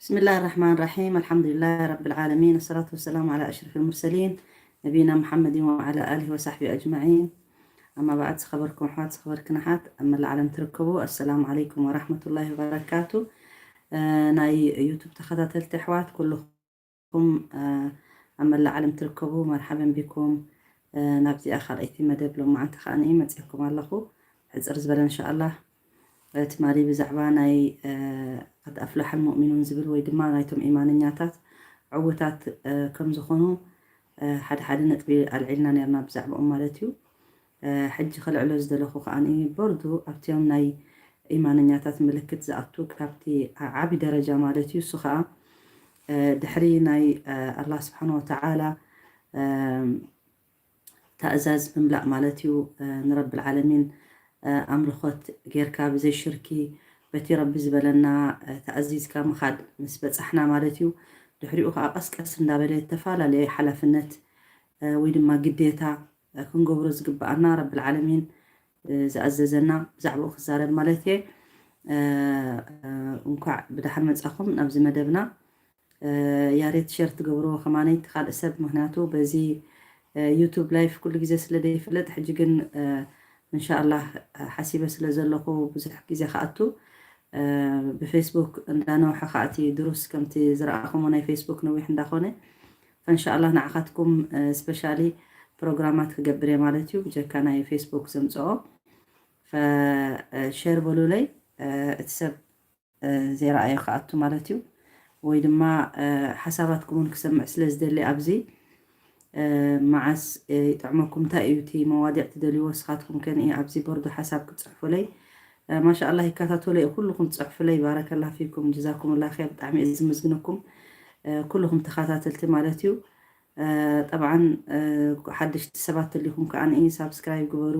بسم الله الرحمن الرحيم. الحمد لله رب العالمين. الصلاة والسلام على أشرف المرسلين نبينا محمد وعلى آله وصحبه أجمعين. أما بعد، ዝኸበርኩም ኣሕዋት፣ ዝኸበርክን ኣሓት ኣብ መላእ ዓለም ትርከቡ፣ السلام عليكم ورحمة الله وبركاته። እ፣ ናይ ዩቱብ ተኸታተልቲ ኣሕዋት ኩልኹም፣ እ፣ ኣብ መላእ ዓለም ትርከቡ፣ መርሓበን ቢኩም። እ፣ ናብዚኣ ካልኣይቲ መደብ ሎማዓንቲ ከኣ መፂኣኩም ኣለኹ። ሕፅር ዝበለ እንሻኣላህ። እ፣ ትማሊ ብዛዕባ ናይ፣ እ፣ قد أفلح المؤمنون ዝብል ወይ ድማ ናይቶም ኢማነኛታት ዕዉታት፣ እ፣ ከም ዝኾኑ፣ እ፣ ሓደ ሓደ ነጥቢ ኣልዒልና ነርና ብዛዕባኦም ማለት እዩ። እ፣ ሕጂ ከልዕሎ ዝደለኹ ከኣ በርዱ ኣብቲኦም ናይ ኢማነኛታት ምልክት ዝኣቱ ካብቲ ዓ-፣ ዓቢ ደረጃ ማለት እዩ። እሱ ከኣ፣ እ፣ ድሕሪ ናይ፣ እ፣ ኣላህ ስብሓን ወተዓላ፣ እ፣ ታእዛዝ ምምላእ ማለት እዩ። እ፣ ንረብል ዓለሚን፣ እ፣ ኣምልኾት ጌርካ ብዘይ ሽርኪ በቲ ረቢ ዝበለና፣ እ፣ ተኣዚዝካ ምኻድ ምስ በጻሕና ማለት እዩ። ድሕሪኡ ከኣ ቀስቀስ እንዳበለ ዝተፈላለየ ሓላፍነት፣ እ፣ ወይ ድማ ግዴታ፣ እ፣ ክንገብሮ ዝግብኣና ረብል ዓለሚን፣ እ፣ ዝኣዘዘና ብዛዕባኡ ክዛረብ ማለት እየ። እ፣ እ፣ እንኳዕ ብደሓን መጻኹም ናብዚ መደብና። እ፣ ያሬት ሸር ትገብርዎ ከማነይ እቲ ካልእ ሰብ፣ ምኽንያቱ በዚ፣ እ፣ ዩቱብ ላይፍ ኩሉ ግዜ ስለ ዘይፍለጥ፣ ሕጂ ግን፣ እ፣ እንሻኣላህ፣ እ፣ ሓሲበ ስለ ዘለኹ ብዙሕ ግዜ ክኣቱ፣ እ፣ ብፌስቡክ እንዳነውሐ ከኣ እቲ ድሩስ ከምቲ ዝረኣኹሞ ናይ ፌስቡክ ነዊሕ እንዳኾነ፣ ፈእንሻኣላህ ንዓኻትኩም፣ እ፣ ስፔሻሊ ፕሮግራማት ክገብር እየ ማለት እዩ፣ ብጀካ ናይ ፌስቡክ ዘምጽኦ። ፈ፣ እ፣ ሸር በሉለይ፣ እ፣ እቲ ሰብ እ፣ ዘይረኣዮ ክኣቱ ማለት እዩ። ወይ ድማ፣ እ፣ ሓሳባትኩም እውን ክሰምዕ ስለ ዝደሊ ኣብዚ፣ እ፣ መዓስ፣ እ፣ ይጥዕመኩም፣ እንታይ እዩ እቲ መዋዲዕ ትደልይዎ ንስኻትኩም ከ ንኢ ኣብዚ ቦርዶ ሓሳብ ክትጽሕፉለይ። እ፣ ማሻኣላህ ይከታተሎ እየ፣ ኩልኹም ትጽሕፉለይ፣ ባረከላ ፊኩም፣ ጀዛኩምላ ኸይር፣ ብጣዕሚ እየ ዝምስግነኩም፣ እ፣ ኩልኹም ተኸታተልቲ ማለት እዩ። እ፣ ጠብዓን፣ እ፣ ሓደሽቲ ሰባት ተሊኹም ከኣ ንኢ ሳብስክራይብ ግበሩ፣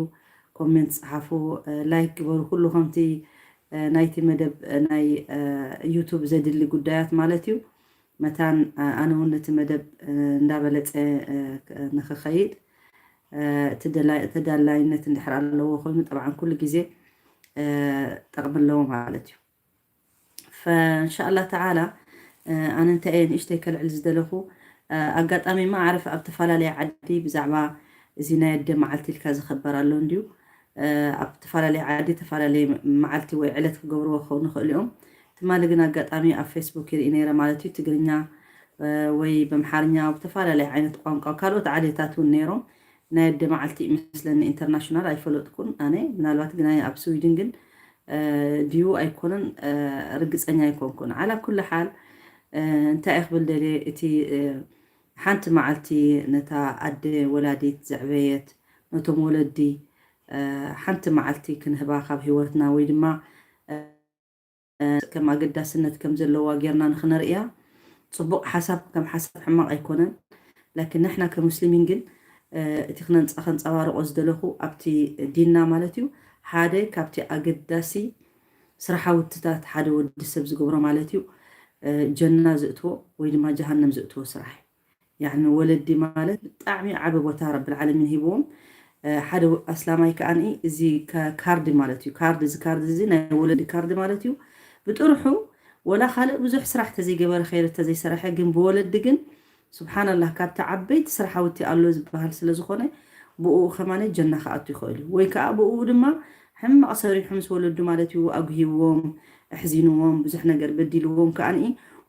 ኮሜንት ጸሓፉ፣ እ፣ ላይክ ግበሩ፣ ኩሉ ከምቲ፣ እ፣ ናይቲ መደብ፣ እ፣ ናይ፣ እ፣ ዩቱብ ዘድሊ ጉዳያት ማለት እዩ። መታን፣ እ፣ ኣነ እውን ነቲ መደብ፣ እ፣ እንዳበለጸ፣ እ፣ ክ-፣ ንኽኸይድ፣ እ፣ ተደላይ-፣ ተዳላይነት እንድሕር ኣለዎ ኮይኑ፣ ጠብዓን ኩሉ ግዜ፣ እ፣ ጠቕሚ ኣለዎ ማለት እዩ። ፈእንሻኣላህ ተዓላ፣ እ፣ ኣነ እንታይ እየ ንእሽተይ ከልዕል ዝደለኹ፣ እ፣ ኣጋጣሚ መዓርፍ ኣብ ተፈላለየ ዓዲ ብዛዕባ እዚ ናይ ኣደ መዓልቲ ኢልካ ዝኸበር ኣሎ እንድዩ። እ፣ ኣብ ተፈላለየ ዓዲ ተፈላለየ መዓልቲ ወይ ዕለት ክገብርዎ ክኸውን ይኽእሉ እዮም። ትማሊ ግን ኣጋጣሚ ኣብ ፌስቡክ ይርኢ ነይረ ማለት እዩ። ትግርኛ፣ እ፣ ወይ በምሓርኛ፣ ብተፈላለየ ዓይነት ቋንቋ፣ ካልኦት ዓሌታት እውን ነይሮም። ናይ ኣደ መዓልቲ ይመስለኒ፣ ኢንተርናሽናል ኣይፈለጥኩን ኣነ። ምናልባት ግን ኣብ ስዊድን ግን፣ እ፣ ድዩ ኣይኮነን፣ እ፣ ርግጸኛ ኣይኮንኩን። ዓላ ኩሉ ሓል፣ እ፣ እንታይ እየ ክብል ደልየ፣ እቲ፣ እ፣ ሓንቲ መዓልቲ ነታ ኣደ ወላዲት ዘዕበየት፣ ነቶም ወለዲ፣ እ፣ ሓንቲ መዓልቲ ክንህባ ካብ ህይወትና፣ ወይ ድማ፣ እ፣ ከም ኣገዳስነት ከም ዘለዋ ጌርና ንኽነርእያ፣ ጽቡቕ ሓሳብ ከም ሓሳብ ሕማቕ ኣይኮነን። ላኪን ንሕና ከሙስሊሚን ግን፣ እ፣ እቲ ክነንጻ-፣ ከንጸባርቖ ዝደለኹ ኣብቲ ዲንና ማለት እዩ፣ ሓደ ካብቲ ኣገዳሲ ስራሓውትታት ሓደ ወዲ ሰብ ዝገብሮ ማለት እዩ፣ እ፣ ጀና ዝእትዎ ወይ ድማ ጀሃነም ዝእትዎ ስራሕ እዩ። ያዕኒ ወለዲ ማለት ብጣዕሚ ዓቢ ቦታ ረብል ዓለሚን ሂብዎም። እ፣ ሓደ ኣስላማይ ከኣ እዚ ከ-፣ ካርዲ ማለት እዩ። ካርዲ፣ እዚ ካርዲ እዚ ናይ ወለዲ ካርዲ ማለት እዩ። ብጥርሑ ወላ ካልእ ብዙሕ ስራሕ ተዘይገበረ፣ ኸይሪ ተዘይሰረሐ፣ ግን ብወለዲ ግን ስብሓንላህ ካብቲ ዓበይቲ ስራሓውቲ ኣሎ ዝበሃል ስለ ዝኾነ ብኡ ከማነ ጀና ክኣቱ ይኽእል እዩ። ወይ ከኣ ብኡ ድማ ሕማቕ ሰሪሑ ምስ ወለዱ ማለት እዩ ኣጉሂዎም፣ ኣሕዚንዎም፣ ብዙሕ ነገር በዲልዎም ከኣ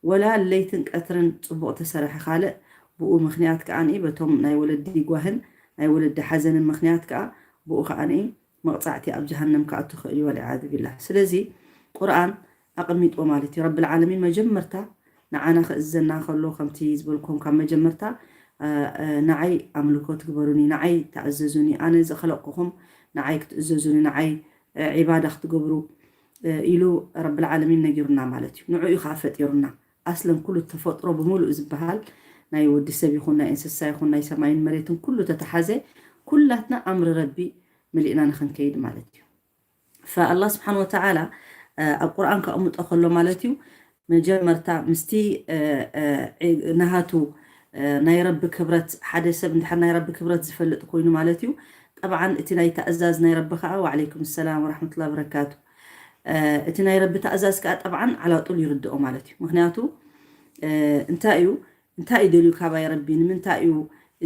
ወላ ለይትን ቀትርን ጽቡቕ ተሰረሐ ካልእ ብኡ ምኽንያት ከኣ በቶም ናይ ወለዲ ጓህን ናይ ወለዲ ሓዘንን ምኽንያት ከኣ ብኡ ከኣ መቕጻዕቲ ኣብ ጀሃነም ክኣቱ ክእል እዩ፣ ወልዓያዙ ቢላህ። ስለዚ ቁርኣን ኣቐሚጥዎ ማለት እዩ። ረብል ዓለሚን መጀመርታ ንዓና ክእዝዘና ከሎ፣ ከምቲ ዝበልኩም ካብ መጀመርታ፣ እ፣ እ፣ ንዓይ ኣምልኮ ትግበሩኒ፣ ንዓይ ተኣዘዙኒ፣ ኣነ ዝኸለቕኩኹም ንዓይ ክትእዘዙኒ፣ ንዓይ፣ እ፣ ዒባዳ ክትገብሩ፣ እ፣ ኢሉ ረብል ዓለሚን ነጊሩና ማለት እዩ። ንዕኡ እዩ ከዓ ፈጢሩና። ኣስለን ኩሉ ተፈጥሮ ብምሉእ ዝበሃል ናይ ወዲ ሰብ ይኹን ናይ እንስሳ ይኹን ናይ ሰማይን መሬትን ኩሉ ተተሓዘ ኩላትና ኣምሪ ረቢ መሊእና ንኽንከይድ ማለት እዩ። ፈኣላህ ስብሓን ወተዓላ፣ እ፣ ኣብ ቁርኣን ከቕምጦ ከሎ ማለት እዩ፣ መጀመርታ ምስቲ፣ እ፣ እ፣ ዒ-፣ ናሃቱ፣ እ፣ ናይ ረቢ ክብረት፣ ሓደ ሰብ እንድሕር ናይ ረቢ ክብረት ዝፈልጥ ኮይኑ ማለት እዩ፣ ጠብዓን እቲ ናይ ተእዛዝ ናይ ረቢ ከዓ፣ ወዓለይኩም ሰላም ወራሕመቱላሂ ወበረካቱ፣ እ፣ እቲ ናይ ረቢ ተእዛዝ ከዓ ጠብዓን ዓላጡል ይርድኦ ማለት እዩ። ምኽንያቱ እንታይ እዩ እንታይ እዩ ደልዩ ካባይ ረቢ? ንምንታይ እዩ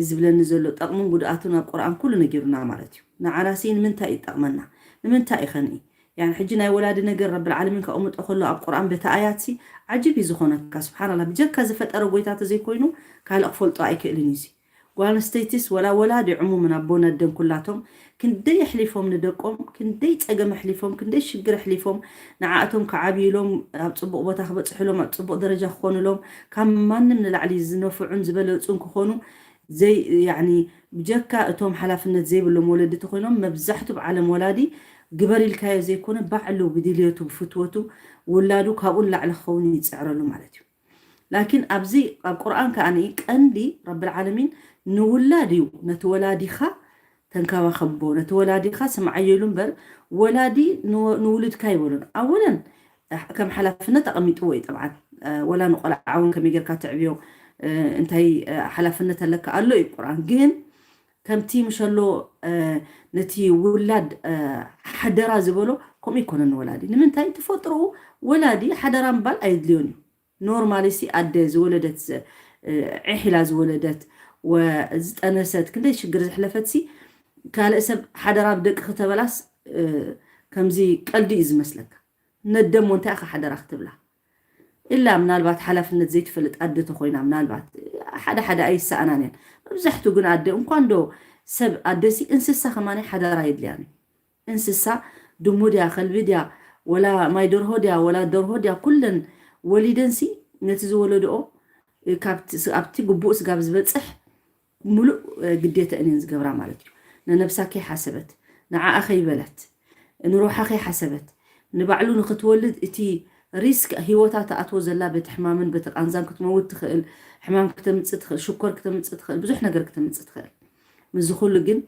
ዝብለኒ ዘሎ? ጠቕሙን ጉድኣቱን ኣብ ቁርኣን ኩሉ ነጊሩና ማለት እዩ። ንዓናሲ ንምንታይ ይጠቕመና? ንምንታይ ይኸንኢ? ያን ሕጂ ናይ ወላዲ ነገር ረብል ዓለሚን ከቕምጦ ከሎ ኣብ ቁርኣን በቲ ኣያትሲ ዓጅብ እዩ ዝኾነካ። ስብሓንላ፣ ብጀካ ዝፈጠረ ጎይታ ተዘይኮይኑ ካልእ ክፈልጦ ኣይክእልን እዩ። ጓል ኣንስተይቲስ ወላ ወላዲ ዕሙምን ኣቦን ኣደን ኩላቶም ክንደይ ኣሕሊፎም ንደቆም፣ ክንደይ ጸገም ኣሕሊፎም፣ ክንደይ ሽግር ኣሕሊፎም ንዓእቶም ክዓብይሎም፣ ኣብ ጽቡቕ ቦታ ክበጽሕሎም፣ ኣብ ጽቡቕ ደረጃ ክኾኑሎም፣ ካብ ማንም ንላዕሊ ዝነፍዑን ዝበለጹን ክኾኑ ዘይ ያኒ ብጀካ እቶም ሓላፍነት ዘይብሎም ወለዲ ተኮይኖም መብዛሕቱ ብዓለም ወላዲ ግበር ኢልካዮ ዘይኮነ ባዕሉ ብድልየቱ ብፍትወቱ ውላዱ ካብኡ ንላዕሊ ክኸውን ይፅዕረሉ ማለት እዩ። ላኪን ኣብዚ ኣብ ቁርኣን ከኣ ቀንዲ ረብል ዓለሚን ንውላድ እዩ ነቲ ወላዲኻ ተንከባኸቦ ነቲ ወላዲኻ ስምዓየሉ እምበር ወላዲ ንወ- ንውሉድካ ይበሉን ኣወለን ከም ሓላፍነት ኣቐሚጥዎ እዩ ጠብዓን ወላ ንቆልዓ እውን ከመይ ጌርካ ትዕብዮ እንታይ ሓላፍነት ኣለካ ኣሎ እዩ ቁርኣን ግን ከምቲ ምሸሎ ነቲ ውላድ ሓደራ ዝበሎ ከምኡ ይኮነን ወላዲ ንምንታይ ተፈጥሮኡ ወላዲ ሓደራ ምባል ኣየድልዮን እዩ ኖርማሊ ሲ ኣደ ዝወለደት ዒሒላ ዝወለደት ዝጠነሰት ክንደይ ሽግር ዝሕለፈት ሲ ካልእ ሰብ ሓደራ ብደቂ ክተበላስ ከምዚ ቀልዲ እዩ ዝመስለካ ነደሞ እንታይ ኢኻ ሓደራ ክትብላ ኢላ ምናልባት ሓላፍነት ዘይትፈልጥ ኣደ ተኮይና ምናልባት ሓደ ሓደ ኣይሰኣናን እየን መብዛሕቱ ግን ኣደ እንኳን ዶ ሰብ ኣደሲ እንስሳ ከማን ሓደራ የድልያን እዩ እንስሳ ድሙ ድያ ከልቢ ድያ ወላ ማይ ደርሆ ድያ ወላ ደርሆ ድያ ኩለን ወሊደንሲ ነቲ ዝወለድኦ ኣብቲ ግቡእ ስጋብ ዝበፅሕ ሙሉእ ግዴተአን እየን ዝገብራ ማለት እዩ። ንነብሳ ከይሓሰበት፣ ንዓኣ ከይበለት፣ ንሮሓ ከይሓሰበት፣ ንባዕሉ ንክትወልድ እቲ ሪስክ ህይወታ ትኣትዎ ዘላ በቲ ሕማምን በቲ ቃንዛን ክትመውት ትኽእል፣ ሕማም ክተምፅእ ትኽእል፣ ሽኮር ክተምፅእ ትኽእል፣ ብዙሕ ነገር ክተምፅእ ትኽእል። ምስዚ ኩሉ ግን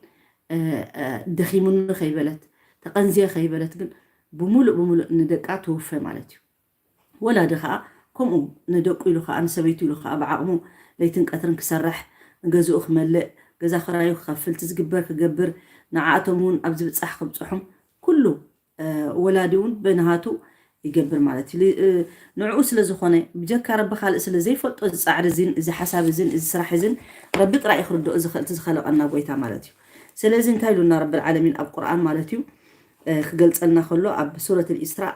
ደኺሙኒ ከይበለት፣ ተቐንዝየ ከይበለት ግን ብሙሉእ ብሙሉእ ንደቃ ትውፈ ማለት እዩ። ወላዲ ከዓ ከምኡ ንደቁ ኢሉ ከዓ ንሰበይቱ ኢሉ ከዓ ብዓቕሙ ለይትን ቀትርን ክሰርሕ ንገዝኡ ክመልእ ገዛ ክራዩ ክኸፍል እቲ ዝግበር ክገብር ንዓኣቶም እውን ኣብ ዝብፃሕ ክብፅሖም ኩሉ ወላዲ እውን በንሃቱ ይገብር ማለት እዩ ንዕኡ ስለ ዝኾነ ብጀካ ረቢ ካልእ ስለ ዘይፈልጦ እዚ ፃዕሪ እዚን እዚ ሓሳብ እዚን እዚ ስራሕ እዚን ረቢ ጥራይ ክርድኦ ዝኽእል ዝኸለቐና ጎይታ ማለት እዩ ስለዚ እንታይ ኢሉና ረቢ ዓለሚን ኣብ ቁርኣን ማለት እዩ ክገልፀልና ከሎ ኣብ ሱረት ልኢስራእ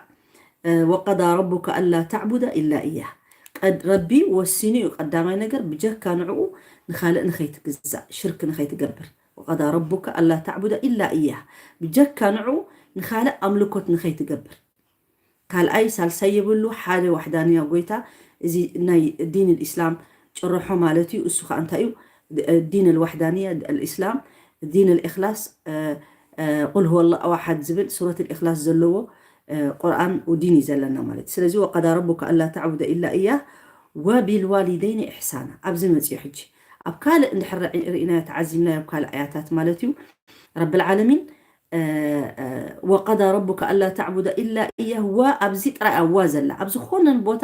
ወቀዳ ረቡካ ኣላ ተዕቡደ ኢላ እያ ረቢ ወሲኑ እዩ ቀዳማይ ነገር ብጀካ ንዕኡ ንካልእ ንከይትግዛእ ሽርክ ንከይትገብር ወቀዳ ረቡካ ኣላ ተዕቡደ ኢላ እያ ብጀካ ንዕኡ ንካልእ ኣምልኮት ንከይትገብር ካልኣይ ሳልሳይ የብሉ ሓደ ዋሕዳንያ ጎይታ እዚ ናይ ዲን ልእስላም ጭርሖ ማለት እዩ እሱ ከዓ እንታይ እዩ ዲን ልዋሕዳንያ ልእስላም ዲን ልእክላስ ቁል ሁወ ላሁ ኣሓድ ዝብል ሱረት ልእክላስ ዘለዎ ቁርኣን ዲን እዩ ዘለና ማለት እዩ ስለዚ ወቀዳ ረቡካ ኣላ ተዕቡደ ኢላ እያ ወቢልዋሊደይን ኢሕሳና ኣብዚ መፅዮ ሕጂ ኣብ ካልእ እንድሕር ርኢናዮ ተዓዚብናዮ ኣብ ካልእ ኣያታት ማለት እዩ ረብልዓለሚን ወቀዳ ረቡካ ኣላ ተዕቡደ ኢላ እያ ዋ ኣብዚ ጥራይ ኣዋ ዘላ ኣብ ዝኾነን ቦታ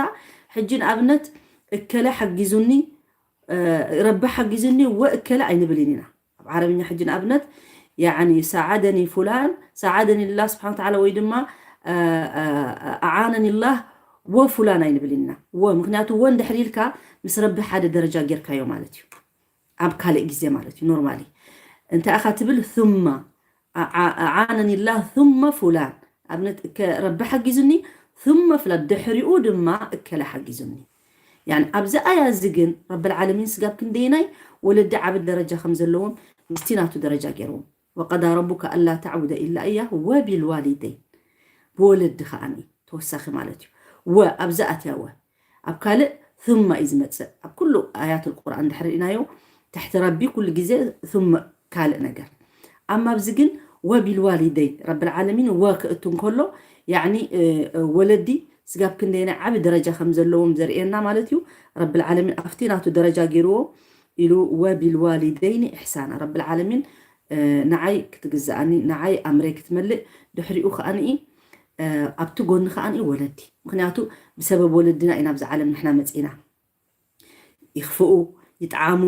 ሕጂ ንኣብነት እከለ ሓጊዙኒ ረቢ ሓጊዙኒ ወእከለ ኣይንብልን ኢና ኣብ ዓረብኛ ሕጂ ንኣብነት ያኒ ሰዓደኒ ፉላን ሰዓደኒ ላ ስብሓን ተዓላ ወይ ድማ ኣዓነኒ ላህ ወፉላን ኣይንብልን ኢና ወ ምክንያቱ ወ እንድሕር ኢልካ ምስ ረቢ ሓደ ደረጃ ጌርካዮ ማለት እዩ ኣብ ካልእ ግዜ ማለት እዩ ኖርማሊ እንታይ ኢኻ ትብል ثم ኣዓነኒ ላህ ثم ፉላን ኣብነት ረቢ ሓጊዙኒ ثم ፍላ ድሕሪኡ ድማ እከለ ሓጊዙኒ ያን ኣብዚ ኣያ እዚ ግን ረብል ዓለሚን ስጋብ ክንደየናይ ወለዲ ዓቢ ደረጃ ከም ዘለዎም ምስቲ ናቱ ደረጃ ገይርዎም ወቀዳ ረቡካ ኣላ ተዕቡደ ኢላ እያ ወቢልዋሊደይን ብወለዲ ከዓኒ ተወሳኺ ማለት እዩ ወ ኣብዚ ኣትያ ወ ኣብ ካልእ ثم እዩ ዝመፅእ ኣብ ኩሉ ኣያት ቁርኣን ድሕሪ ኢናዮ ትሕቲ ረቢ ኩሉ ግዜ ثم ካልእ ነገር ኣማ ኣብዚ ግን ወቢልዋሊደይ ረብል ዓለሚን ወ ክእቱ እንከሎ ያኒ ወለዲ ስጋብ ክንደየናይ ዓቢ ደረጃ ከም ዘለዎም ዘርእየና ማለት እዩ ረብል ዓለሚን ኣብቲ ናቱ ደረጃ ገይርዎ ኢሉ ወቢልዋሊደይን ኢሕሳና ረብል ዓለሚን ንዓይ ክትግዛኣኒ ንዓይ ኣምረይ ክትመልእ ድሕሪኡ ከዓኒ ኣብቲ ጎኒ ከዓኒ ወለዲ ምክንያቱ ብሰበብ ወለድና ኢና ኣብዚ ዓለም ንሕና መፂና ይኽፍኡ ይጥዓሙ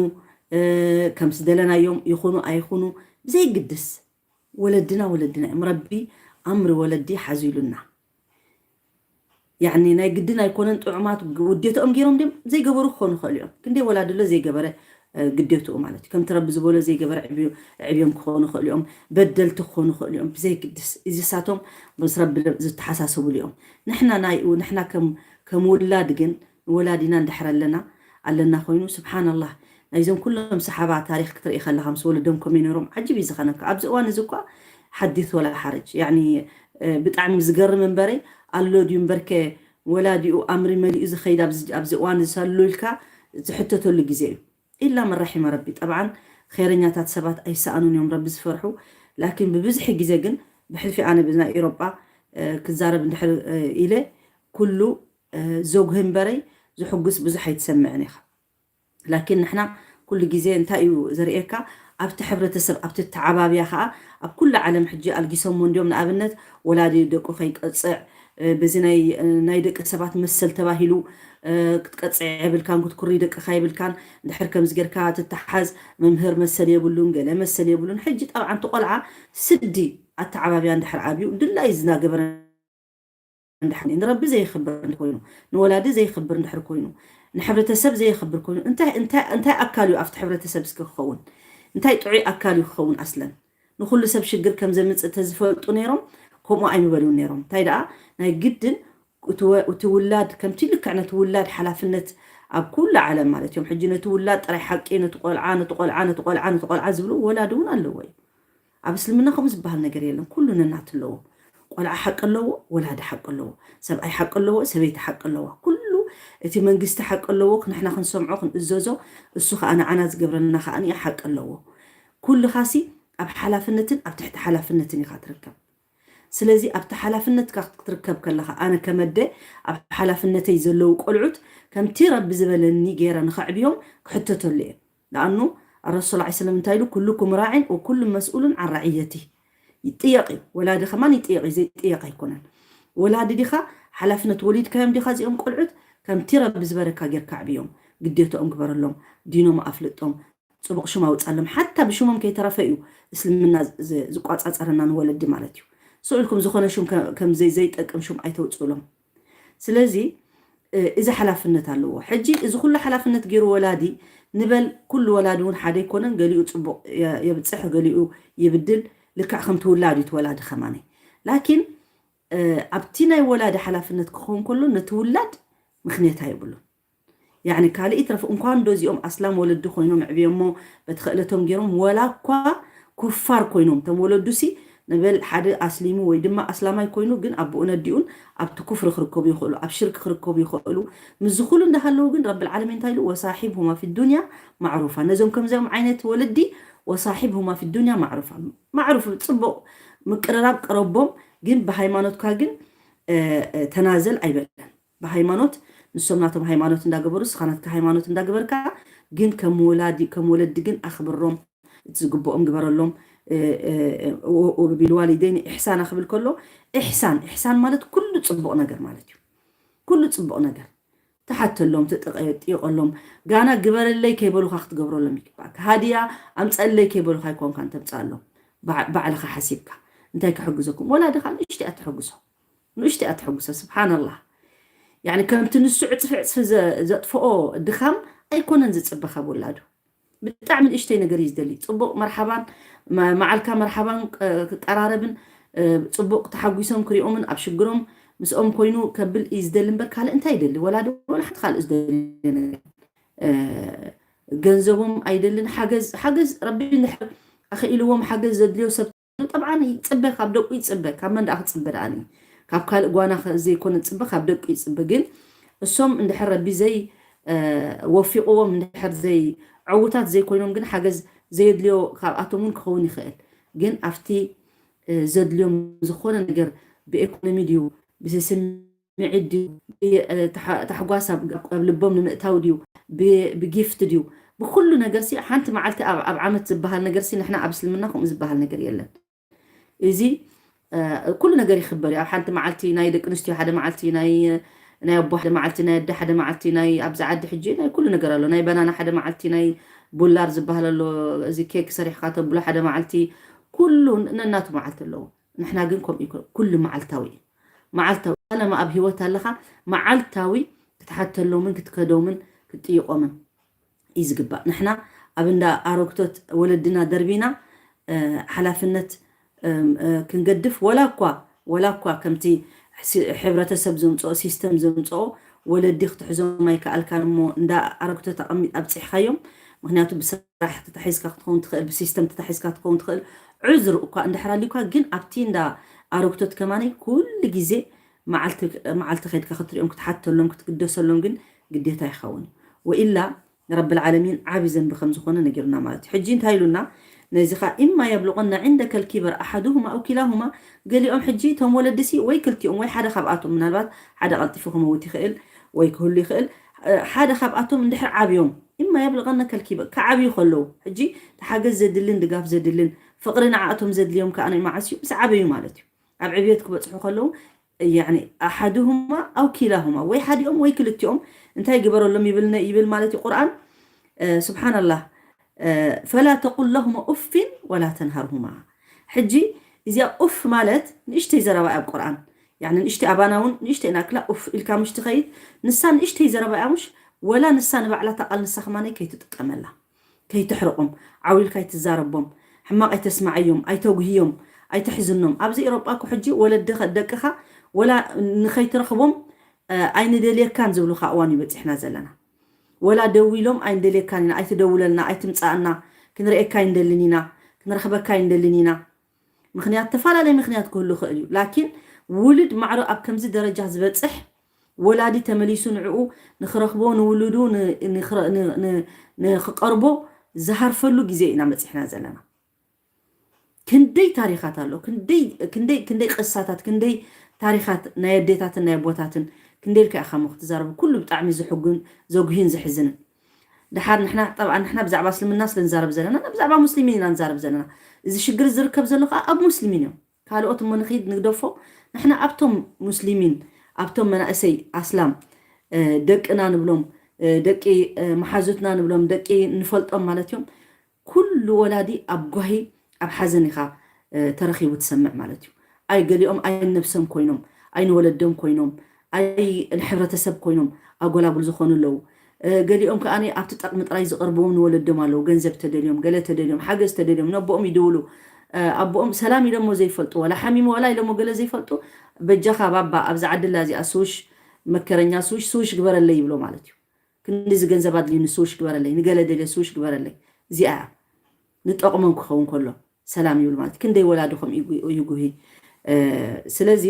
ከም ዝደለናዮም ይኹኑ ኣይኹኑ ብዘይግድስ ወለድና ወለድና እዮም ረቢ ኣምሪ ወለዲ ሓዙ ኢሉና ያኒ ናይ ግድን ኣይኮነን ጥዑማት ውዴትኦም ገይሮም ድም ዘይገበሩ ክኾኑ ይኽእሉ እዮም። ክንደይ ወላዲ ኣሎ ዘይገበረ ግዴትኡ ማለት እዩ። ከምቲ ረቢ ዝበሎ ዘይገበረ ዕብዮም ክኾኑ ይኽእሉ እዮም። በደልቲ ክኾኑ ይኽእሉ እዮም። ብዘይግድስ እዚ ሳቶም ምስ ረቢ ዝተሓሳሰብሉ እዮም። ንሕና ናይ ንሕና ከም ውላድ ግን ንወላዲና እንድሕር ኣለና ኣለና ኮይኑ ስብሓንላህ ናይዞም ኩሎም ሰሓባ ታሪክ ክትርኢ ከለካ ምስ ወለዶም ከመይ ነሮም ዓጅብ እዩ ዝኸነካ። ኣብዚ እዋን እዚ እኳ ሓዲት ወላ ሓረጅ ያኒ ብጣዕሚ ዝገርም እምበረይ ኣሎ ድዩ እምበርከ ወላዲኡ ኣምሪ መሊኡ ዝኸይድ ኣብዚ እዋን ዝሰሉ ኢልካ ዝሕተተሉ ግዜ እዩ። ኢላ መን ረሒመ ረቢ። ጠብዓን ኸይረኛታት ሰባት ኣይሰኣኑን እዮም ረቢ ዝፈርሑ። ላኪን ብብዝሒ ግዜ ግን ብሕልፊ ኣነ ብናይ ኤሮጳ ክዛረብ እንድሕር ኢለ ኩሉ ዘጉህ እምበረይ ዝሕጉስ ብዙሕ ኣይትሰምዕን ኢኻ። ላኪን ንሕና ኩሉ ግዜ እንታይ እዩ ዘርእየካ ኣብቲ ሕብረተሰብ ኣብቲ ተዓባብያ ከዓ ኣብ ኩሉ ዓለም ሕጂ ኣልጊሶሞ እንዲዮም። ንኣብነት ወላዲ ደቁ ከይቀፅዕ በዚ ናይ ደቂ ሰባት መሰል ተባሂሉ ክትቀፅዕ የብልካን ክትኩሪ ደቅካ የብልካን። እንድሕር ከምዚ ጌርካ ትተሓዝ መምህር መሰል የብሉን ገለ መሰል የብሉን። ሕጂ ጠብዓን እቲ ቆልዓ ስዲ ኣተዓባብያ እንድሕር ኣብዩ ድላይ ዝናገበረ ንረቢ ዘይኽብር እንድሕር ኮይኑ ንወላዲ ዘይኽብር እንድሕር ኮይኑ ንሕብረተሰብ ዘይኽብር ኮይኑ እንታይ ኣካል እዩ ኣብቲ ሕብረተሰብ እስኪ ክኸውን? እንታይ ጥዑይ ኣካል እዩ ክኸውን ኣስለን? ንኩሉ ሰብ ሽግር ከም ዘምፅእ ተዝፈልጡ ነይሮም ከምኡ ኣይምበሉን ነይሮም። እንታይ ደኣ ናይ ግድን እቲ ውላድ ከምቲ ልክዕ ነቲ ውላድ ሓላፍነት ኣብ ኩሉ ዓለም ማለት እዮም። ሕጂ ነቲ ውላድ ጥራይ ሓቂ ነቲ ቆልዓ ነቲ ቆልዓ ነቲ ቆልዓ ነቲ ቆልዓ ዝብሉ ወላድ እውን ኣለዎ እዩ። ኣብ እስልምና ከምኡ ዝበሃል ነገር የለን። ኩሉ ነናት ኣለዎ። ቆልዓ ሓቂ ኣለዎ፣ ወላዲ ሓቂ ኣለዎ፣ ሰብኣይ ሓቂ ኣለዎ፣ ሰበይቲ ሓቂ ኣለዋ። ኩሉ እቲ መንግስቲ ሓቂ ኣለዎ፣ ንሕና ክንሰምዖ ክንእዘዞ፣ እሱ ከዓ ንዓና ዝገብረና ከዓ ሓቂ ኣለዎ። ኩልኻሲ ኣብ ሓላፍነትን ኣብ ትሕቲ ሓላፍነትን ኢኻ ትርከብ። ስለዚ ኣብቲ ሓላፍነትካ ክትርከብ ከለኻ ኣነ ከመደ ኣብ ሓላፍነተይ ዘለዉ ቆልዑት ከምቲ ረቢ ዝበለኒ ገይረ ንኸዕብዮም ክሕተተሉ እየ። ንኣኑ ኣረሱል ላ ሰለም እንታይ ኢሉ ኩልኩም ራዕን ወኩሉ መስኡሉን ዓን ራዕየቲ። ይጥየቕ እዩ። ወላዲ ከማን ይጥየቕ እዩ፣ ዘይጥየቕ ኣይኮነን። ወላዲ ዲኻ ሓላፍነት ወሊድካዮም ዲኻ እዚኦም ቆልዑት ከምቲ ረቢ ዝበረካ ጌርካ ዕብዮም። ግዴታኦም ግበረሎም፣ ዲኖም ኣፍልጦም፣ ፅቡቕ ሽም ኣውፃሎም። ሓታ ብሽሞም ከይተረፈ እዩ እስልምና ዝቋፃፀረና ንወለዲ ማለት እዩ። ስዑልኩም ዝኾነ ሽም ከም ዘይጠቅም ሽም ኣይተውፅእሎም። ስለዚ እዚ ሓላፍነት ኣለዎ። ሕጂ እዚ ኩሉ ሓላፍነት ገይሩ ወላዲ ንበል ኩሉ ወላዲ እውን ሓደ ኣይኮነን። ገሊኡ ፅቡቕ የብፅሕ፣ ገሊኡ ይብድል። ልክዕ ከምቲ ውላድ እዩ እቲ ወላዲ ከማነይ። ላኪን ኣብቲ ናይ ወላዲ ሓላፍነት ክኸውን ከሎ ነቲ ውላድ ምክንያት ኣይብሉን። ያኒ ካልእ ይትረፍ እንኳን ዶ እዚኦም ኣስላም ወለዲ ኮይኖም ዕብዮሞ በቲ ክእለቶም ገይሮም ወላ እኳ ኩፋር ኮይኖም እቶም ወለዱ ሲ ንበል ሓደ ኣስሊሙ ወይ ድማ ኣስላማይ ኮይኑ ግን ኣቦኡ ነዲኡን ኣብቲ ኩፍሪ ክርከቡ ይኽእሉ ኣብ ሽርክ ክርከቡ ይኽእሉ። ምስዚ ኩሉ እንዳሃለዉ ግን ረብል ዓለሚን እንታይ ኢሉ ወሳሒብ ሁማ ፊ ዱንያ ማዕሩፋ ነዞም ከምዚኦም ዓይነት ወለዲ ወሳሒብ ሁማ ፊ ዱንያ ማዕሩፋ ማዕሩፍ ጽቡቕ ምቅርራብ ቅረቦም ግን ብሃይማኖትካ ግን ተናዘል ኣይበለን። ብሃይማኖት ንሶም ናቶም ሃይማኖት እንዳገበሩ ስኻ ናትካ ሃይማኖት እንዳገበርካ ግን ከም ወላዲ ከም ወለዲ ግን ኣኽብሮም እቲ ዝግብኦም ግበረሎም። ወቢልዋሊደይን ኢሕሳና ክብል ከሎ ኢሕሳን ኢሕሳን ማለት ኩሉ ፅቡቕ ነገር ማለት እዩ። ኩሉ ፅቡቕ ነገር ተሓተሎም ተጠየቀሎም ጋና ግበረለይ ከይበሉካ ክትገብረሎም ይግባእካ። ሃዲያ ኣምፀለይ ከይበሉካ ኣይኮንካን ተምፅኣሎም። ባዕልኻ ሓሲብካ እንታይ ክሕግዘኩም ወላድኻ ንእሽቲ እያ ትሕግዞ ንእሽቲ እያ ትሕግዞ ስብሓንላህ። ከምቲ ንሱ ዕፅፊ ዕፅፊ ዘጥፍኦ ድኻም ኣይኮነን ዝፅበ ካብ ወላዱ። ብጣዕሚ ንእሽተይ ነገር እዩ ዝደሊ። ፅቡቅ መርሓባን መዓልካ መርሓባን ክቀራረብን ፅቡቅ ተሓጒሶም ክሪኦምን ኣብ ሽግሮም ምስኦም ኮይኑ ከብል እዩ ዝደሊ እምበር ካልእ እንታይ ይደሊ? ወላዲ ወላ ሓንቲ ካልእ ዝደሊ ነገር ገንዘቦም ኣይደልን። ሓገዝ ሓገዝ ረቢ እንድሕር ኣኽኢልዎም ሓገዝ ዘድልዮ ሰብ ጠብዓን ይፅበ ካብ ደቁ ይፅበ ካብ መን ደኣ ክፅበ ደኣኒ ካብ ካልእ ጓና ዘይኮነ ፅበ ካብ ደቁ ይፅበ። ግን እሶም እንድሕር ረቢ ዘይ ወፊቕዎም እንድሕር ዘይ ዕዉታት ዘይኮይኖም ግን ሓገዝ ዘየድልዮ ካብኣቶም እውን ክኸውን ይኽእል። ግን ኣብቲ ዘድልዮም ዝኾነ ነገር ብኤኮኖሚ ድዩ ብስስሚ ምዒድ ድዩ ታሕጓስ ኣብ ልቦም ንምእታው ድዩ ብጊፍት ድዩ ብኩሉ ነገር ሲ ሓንቲ መዓልቲ ኣብ ዓመት ዝበሃል ነገር ሲ ንሕና ኣብ እስልምና ከምኡ ዝበሃል ነገር የለን። እዚ ኩሉ ነገር ይኽበር እዩ ኣብ ሓንቲ መዓልቲ ናይ ደቂ ኣንስትዮ ሓደ መዓልቲ ናይ ኣቦ ሓደ መዓልቲ ናይ ኣደ ሓደ መዓልቲ ናይ ኣብዚ ዓዲ ሕጂ ናይ ኩሉ ነገር ኣሎ ናይ በናና ሓደ መዓልቲ ናይ ቡላር ዝበሃል ኣሎ እዚ ኬክ ሰሪሕካ ተብሎ ሓደ መዓልቲ ኩሉ ነናቱ መዓልቲ ኣለዎ። ንሕና ግን ከምኡ ይኮ ኩሉ መዓልታዊ እዩ መዓልታዊ ጣለማ ኣብ ህይወት ኣለኻ፣ መዓልታዊ ክትሓተሎምን ክትከዶምን ክትጥይቆምን እዩ ዝግባእ። ንሕና ኣብ እንዳ ኣረግቶት ወለድና ደርቢና ሓላፍነት ክንገድፍ፣ ወላ እኳ ወላ እኳ ከምቲ ሕብረተሰብ ዘምፅኦ፣ ሲስተም ዘምፅኦ፣ ወለዲ ክትሕዞም ኣይከኣልካን እሞ እንዳ ኣረግቶት ኣብፂሕካዮም። ምክንያቱ ብስራሕ ተታሒዝካ ክትኸውን ትኽእል፣ ብሲስተም ተታሒዝካ ክትኸውን ትኽእል። ዕዝር እኳ እንድሕር ኣልዩካ፣ ግን ኣብቲ እንዳ ኣረግቶት ከማነይ ኩሉ ግዜ መዓልቲ ከይድካ ክትሪኦም፣ ክትሓተሎም፣ ክትግደሰሎም ግን ግዴታ ይኸውን እዩ። ወኢላ ረብል ዓለሚን ዓቢ ዘንቢ ከም ዝኾነ ነጊሩና ማለት እዩ። ሕጂ እንታይ ኢሉና? ነዚ ኸኣ፣ إما يبلغن عندك الكبر أحدهما أو كلاهما، ገሊኦም ሕጂ እቶም ወለድሲ ወይ ክልቲኦም ወይ ሓደ ካብኣቶም፣ ምናልባት ሓደ ቀልጢፉ ክመውት ይኽእል ወይ ክህሉ ይኽእል። ሓደ ካብኣቶም እንድሕር ዓብዮም፣ إما يبلغن الكبر፣ ክዓብዩ ከለዉ፣ ሕጂ ሓገዝ ዘድልን ድጋፍ ዘድልን ፍቕሪ ንዓኣቶም ዘድልዮም ከኣ ናይ መዓስ እዩ? ምስ ዓበዩ ማለት እዩ። ኣብ ዕብየት ክበጽሑ ከለዉ يعني أحدهما أو كلاهما، ወይ ሓዲኦም ወይ ክልቲኦም እንታይ ግበረሎም ይብል ማለት እዩ ቁርኣን። ስብሓንላህ። فلا تقل لهما أف ولا تنهرهما። ሕጂ እዚኣ ኡፍ ማለት ንእሽተይ ዘረባ እያ ኣብ ቁርኣን። يعني ንእሽተይ ኣባና እውን ንእሽተይ ናክላ ኡፍ ኢልካ ምሽ ትኸይድ፣ ንሳ ንእሽተይ ዘረባ እያ ምሽ፣ ወላ ንሳ ንባዕላ እታ ቃል ንሳ ከማነይ ከይትጥቀመላ። ከይትሕርቆም፣ ዓው ኢልካ ኣይትዛረቦም፣ ሕማቕ ኣይተስማዓዮም፣ ኣይተጉህዮም፣ ኣይተሕዝኖም። ኣብዚ ኤሮጳ እኮ ሕጂ ወለዲ ደቅኻ ወላ ንኸይትረኽቦም ኣይንደልየካን ዝብሉኻ እዋን እዩ በፂሕና ዘለና። ወላ ደዊሎም ኣይንደልየካን ኢና፣ ኣይትደውለልና፣ ኣይትምፃእና፣ ክንርእየካ ኣይንደልን ኢና፣ ክንረኽበካ ኣይንደልን ኢና። ምክንያት፣ ተፈላለየ ምክንያት ክህሉ ይኽእል እዩ። ላኪን ውሉድ ማዕረ ኣብ ከምዚ ደረጃ ዝበፅሕ ወላዲ ተመሊሱ ንዕኡ ንኽረኽቦ ንውሉዱ ንኽቀርቦ ዝሃርፈሉ ግዜ ኢና መፂሕና ዘለና። ክንደይ ታሪኻት ኣሎ፣ ክንደይ ቅሳታት፣ ክንደይ ታሪኻት ናይ ኣዴታትን ናይ ኣቦታትን ክንደይ ኢልካ ኢኻ እሞ ክትዛረቡ። ኩሉ ብጣዕሚ ዝሕጉን ዘጉሂን ዘሕዝንን። ድሓር ንሕና ጠብኣ ንሕና ብዛዕባ እስልምና ስለ ንዛረብ ዘለና፣ ብዛዕባ ሙስሊሚን ኢና ንዛረብ ዘለና። እዚ ሽግር ዝርከብ ዘሎ ከዓ ኣብ ሙስሊሚን እዮም። ካልኦት እሞ ንኺድ ንግደፎ፣ ንሕና ኣብቶም ሙስሊሚን፣ ኣብቶም መናእሰይ ኣስላም ደቅና ንብሎም፣ ደቂ መሓዙትና ንብሎም፣ ደቂ ንፈልጦም ማለት እዮም። ኩሉ ወላዲ ኣብ ጓሂ ኣብ ሓዘን ኢኻ ተረኺቡ ትሰምዕ ማለት እዩ። ኣይ ገሊኦም ኣይ ነብሰም ኮይኖም፣ ኣይ ንወለዶም ኮይኖም፣ ኣይ ንሕብረተሰብ ኮይኖም ኣጎላጉል ዝኾኑ ኣለዉ። ገሊኦም ከዓ ኣብቲ ጠቕሚ ጥራይ ዝቐርብዎም ንወለዶም ኣለዉ። ገንዘብ ተደልዮም፣ ገለ ተደልዮም፣ ሓገዝ ተደልዮም ነቦኦም ይድውሉ። ኣቦኦም ሰላም ኢሎሞ ዘይፈልጡ፣ ዋላ ሓሚሙ ዋላ ኢሎሞ ገለ ዘይፈልጡ፣ በጃኻ ባባ ኣብዚ ዓድላ እዚኣ ስውሽ መከረኛ ስውሽ ስውሽ ግበረለይ ይብሎ ማለት እዩ። ክንዲዚ ገንዘብ ኣድልዩኒ ስውሽ ግበረለይ፣ ንገለ ደልየ ስውሽ ግበረለይ። እዚኣ እያ ንጠቕሞም ክኸውን ከሎ ሰላም ይብል ማለት። ክንደይ ወላዲ ከምኡ ይጉሂ። ስለዚ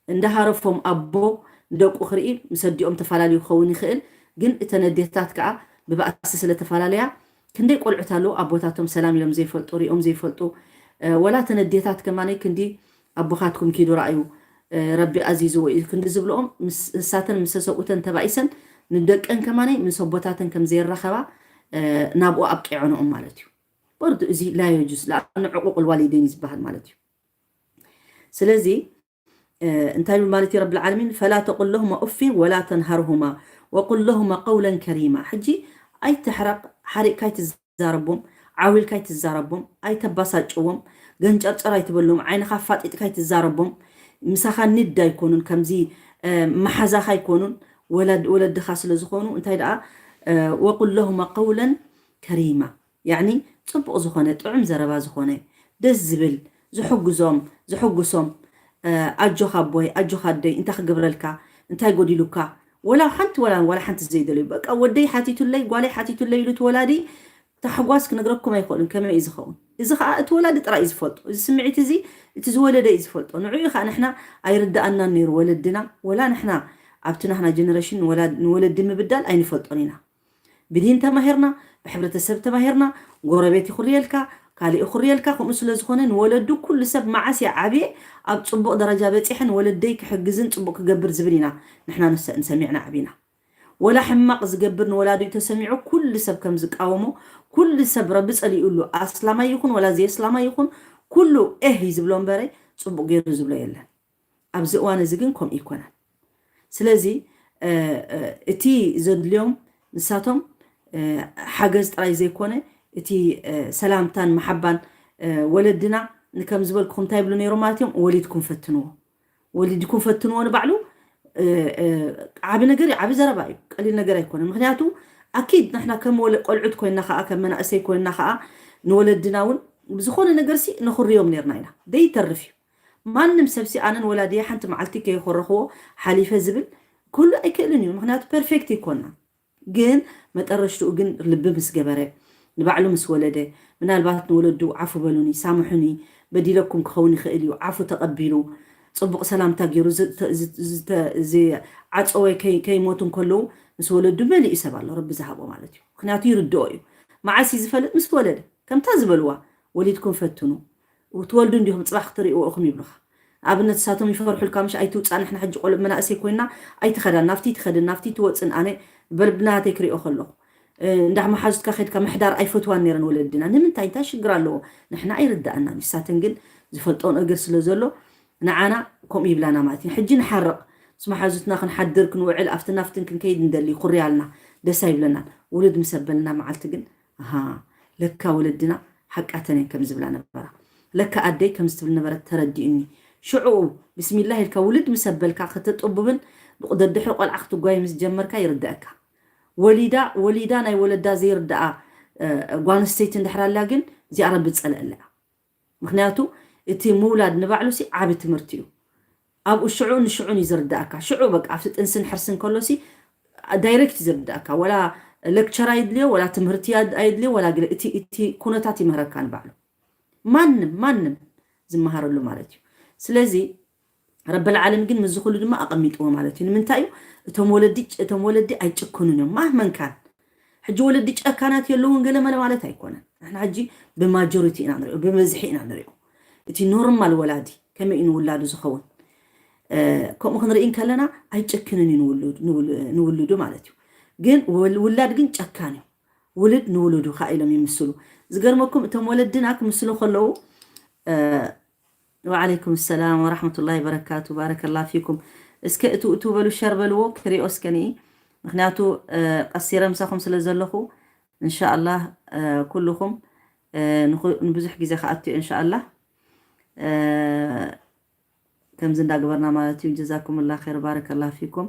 እንዳሃረፎም ኣቦ ንደቁ ክርኢ ምስ ኣዲኦም ተፈላለዩ ክኸውን ይኽእል። ግን እተን ኣዴታት ከዓ ብባእሲ ስለ ተፈላለያ ክንደይ ቆልዑት ኣለዉ ኣቦታቶም ሰላም ኢሎም ዘይፈልጡ፣ ሪኦም ዘይፈልጡ። ወላ እተን ኣዴታት ከማነይ ክንዲ ኣቦኻትኩም ኪዱ ረኣዩ ረቢ ኣዚዝዎ እዩ ክንዲ ዝብልኦም ንሳተን ምስ ሰብኡተን ተባኢሰን ንደቀን ከማነይ ምስ ኣቦታተን ከም ዘይራኸባ ናብኡ ኣብቂዖንኦም ማለት እዩ። በርዱ እዚ ላ የጁዝ ለኣኑ ዕቁቅ ልዋሊደይን እዩ ዝበሃል ማለት እዩ። ስለዚ እንታይ ይብል ማለት እዩ ረብል ዓለሚን? ፈላ ተቁል ለሁማ ኡፊን ወላ ተንሃርሁማ ወቁል ለሁማ ቀውለን ከሪማ። ሕጂ ኣይትሕረቅ፣ ሓሪቅካ ኣይትዛረቦም፣ ዓው ኢልካ ኣይትዛረቦም፣ ኣይተባሳጭዎም፣ ገንጨርጨር ኣይትበሎም፣ ዓይንኻ ኣፋጢጥካ ኣይትዛረቦም። ምሳኻ ንድ ኣይኮኑን፣ ከምዚ መሓዛኻ ኣይኮኑን፣ ወለድኻ ስለ ዝኾኑ እንታይ ደኣ ወቁል ለሁማ ቀውለን ከሪማ። ያኒ ጽቡቕ ዝኾነ ጥዑም ዘረባ ዝኾነ ደስ ዝብል ዝሕግዞም ዝሕጉሶም ኣጆኻ ኣቦይ ኣጆኻ ኣደይ እንታይ ክገብረልካ እንታይ ጎዲሉካ ወላ ሓንቲ ወላ ወላ ሓንቲ ዘይደልዩ በቃ ወደይ ሓቲቱለይ ጓለይ ሓቲቱለይ ኢሉ እቲ ወላዲ ታሕጓስ ክነግረኩም ኣይኽእልን ከመይ እዩ ዝኸውን። እዚ ከዓ እቲ ወላዲ ጥራይ እዩ ዝፈልጦ። እዚ ስምዒት እዚ እቲ ዝወለደ እዩ ዝፈልጦ። ንዕኡ ከዓ ንሕና ኣይርድኣናን ነይሩ ወለድና ወላ ንሕና ኣብቲ ናህና ጀነሬሽን ንወለዲ ምብዳል ኣይንፈልጦን ኢና። ብዲን ተማሂርና፣ ብሕብረተሰብ ተማሂርና፣ ጎረቤት ይኹርየልካ፣ ካልእ ይኹርየልካ። ከምኡ ስለ ዝኾነ ንወለዱ ኩሉ ሰብ መዓስ እየ ዓብየ ኣብ ፅቡቕ ደረጃ በፂሐ ንወለደይ ክሕግዝን ፅቡቕ ክገብር ዝብል ኢና ንሕና ንሰ- ንሰሚዕና ዓቢና። ወላ ሕማቕ ዝገብር ንወላዲኡ ተሰሚዑ ኩሉ ሰብ ከም ዝቃወሞ፣ ኩሉ ሰብ ረቢ ፀሊኡሉ ኣስላማይ ይኹን ወላ ዘየስላማይ ይኹን ኩሉ ኤህ እዩ ዝብሎ እምበረ ፅቡቕ ገይሩ ዝብሎ የለን። ኣብዚ እዋን እዚ ግን ከምኡ ይኮነን። ስለዚ እቲ ዘድልዮም ንሳቶም ሓገዝ ጥራይ ዘይኮነ እቲ ሰላምታን መሓባን ወለድና ንከም ዝበልኩኹም እንታይ ይብሉ ነይሮም ማለት እዮም ወሊድኩም ፈትንዎ ወሊድኩም ፈትንዎ ንባዕሉ ዓቢ ነገር እዩ፣ ዓቢ ዘረባ እዩ፣ ቀሊል ነገር ኣይኮነ። ምክንያቱ ኣኪድ ንሕና ከም ቆልዑት ኮይና ከዓ ከም መናእሰይ ኮይና ከዓ ንወለድና እውን ብዝኾነ ነገር ሲ ነኹርዮም ነርና ኢና። ደይተርፍ እዩ። ማንም ሰብሲ ኣነን ወላድየ ሓንቲ መዓልቲ ከይኮረኽዎ ሓሊፈ ዝብል ክህሉ ኣይክእልን እዩ። ምክንያቱ ፐርፌክት ይኮና። ግን መጠረሽትኡ ግን ልቢ ምስ ገበረ፣ ንባዕሉ ምስ ወለደ፣ ምናልባት ንወለዱ ዓፉ በሉኒ፣ ሳምሑኒ፣ በዲለኩም ክኸውን ይኽእል እዩ፣ ዓፉ ተቐቢሉ፣ ጽቡቕ ሰላምታ ገይሩ ዝዓጸወ ከይሞቱ እንከለዉ ምስ ወለዱ መሊኡ ሰብ ኣሎ፣ ረቢ ዝሃቦ ማለት እዩ። ምክንያቱ ይርድኦ እዩ። መዓስ እዩ ዝፈልጥ? ምስ ወለደ። ከምታ ዝበልዋ፣ ወሊድኩም ፈትኑ፣ ትወልዱ እንዲኹም፣ ጽባሕ ክትሪእዎ ኢኹም ይብሉኻ። ኣብነት ንሳቶም ይፈርሑልካ፣ ምሽ ኣይትውፃእ፣ ንሕና ሕጂ ቆልዑ መናእሰይ ኮይና ኣይትኸዳን፣ ናብቲ ትኸድን ናብቲ ትወፅን፣ ኣነ በልብናተይ ክሪኦ ከለኹ እንዳ መሓዙትካ ከድካ ምሕዳር ኣይፈትዋን ነይረን ወለድና። ንምንታይ? እንታይ ሽግር ኣለዎ? ንሕና ኣይርዳእና። ንሳተን ግን ዝፈልጦ ነገር ስለ ዘሎ ንዓና ከምኡ ይብላና ማለት እዩ። ሕጂ ንሓርቕ ምስ መሓዙትና ክንሓድር ክንውዕል ኣብቲ ናፍትን ክንከይድ እንደሊ ኩርያልና ደስ ኣይብለናን። ውሉድ ምስ ኣበልና መዓልቲ ግን ኣሃ ለካ ወለድና ሓቃተን እየን ከም ዝብላ ነበራ። ለካ ኣደይ ከም ዝትብል ነበረት ተረዲኡኒ። ሽዑ ብስሚላህ ኢልካ ውልድ ምስ ኣበልካ ከተጥቡብን ደድሕሪ ቆልዓ ክትጓየ ምስ ጀመርካ ይርደኣካ። ወሊዳ ወሊዳ ናይ ወለዳ ዘይርደኣ ጓል ኣንስተይቲ እንድሕር ኣላ ግን እዚኣ ረቢ ዝፀለአላ እያ። ምክንያቱ እቲ ምውላድ ንባዕሉ ሲ ዓቢ ትምህርቲ እዩ። ኣብኡ ሽዑ ንሽዑን እዩ ዝርዳእካ። ሽዑ በቃ ኣብቲ ጥንስን ሕርስን ከሎ ሲ ዳይሬክት እዩ ዝርዳእካ። ወላ ሌክቸር ኣይድልዮ፣ ወላ ትምህርቲ ኣየድልዮ፣ ወላ ገለ እቲ ኩነታት ይምህረካ ንባዕሉ። ማንም ማንም ዝመሃረሉ ማለት እዩ። ስለዚ ረበል ዓለም ግን ምስዚ ኩሉ ድማ ኣቐሚጥዎ ማለት እዩ። ንምንታይ እዩ? እቶም ወለዲ እቶም ወለዲ ኣይጭክኑን እዮም። ማህመን ካን ሕጂ ወለዲ ጨካናት የለውን ገለ መለ ማለት ኣይኮነን። ንሕና ሕጂ ብማጆሪቲ ኢና ንሪኦ፣ ብብዝሒ ኢና ንሪኦ። እቲ ኖርማል ወላዲ ከመይ እዩ ንውላዱ ዝኸውን? ከምኡ ክንርኢ እንከለና ኣይጨክንን እዩ ንውልዱ ማለት እዩ። ግን ውላድ ግን ጨካን እዩ። ውልድ ንውልዱ ከዓ ኢሎም ይምስሉ። ዝገርመኩም እቶም ወለድና ክምስሉ ከለዉ ወዓለይኩም ሰላም ወራሕመቱላሂ በረካቱ። ባረከላ ፊኩም። እስከ እቱ እቱ በሉ ሸር በልዎ ክሪኦ እስከ ንኢ። ምክንያቱ ቀሲረ ምሳኹም ስለ ዘለኹ እንሻኣላህ ኩልኹም ንብዙሕ ግዜ ክኣትዮ እንሻኣላህ ከምዚ እንዳግበርና ማለት እዩ። ጀዛኩምላ ኸይር ባረከላ ፊኩም።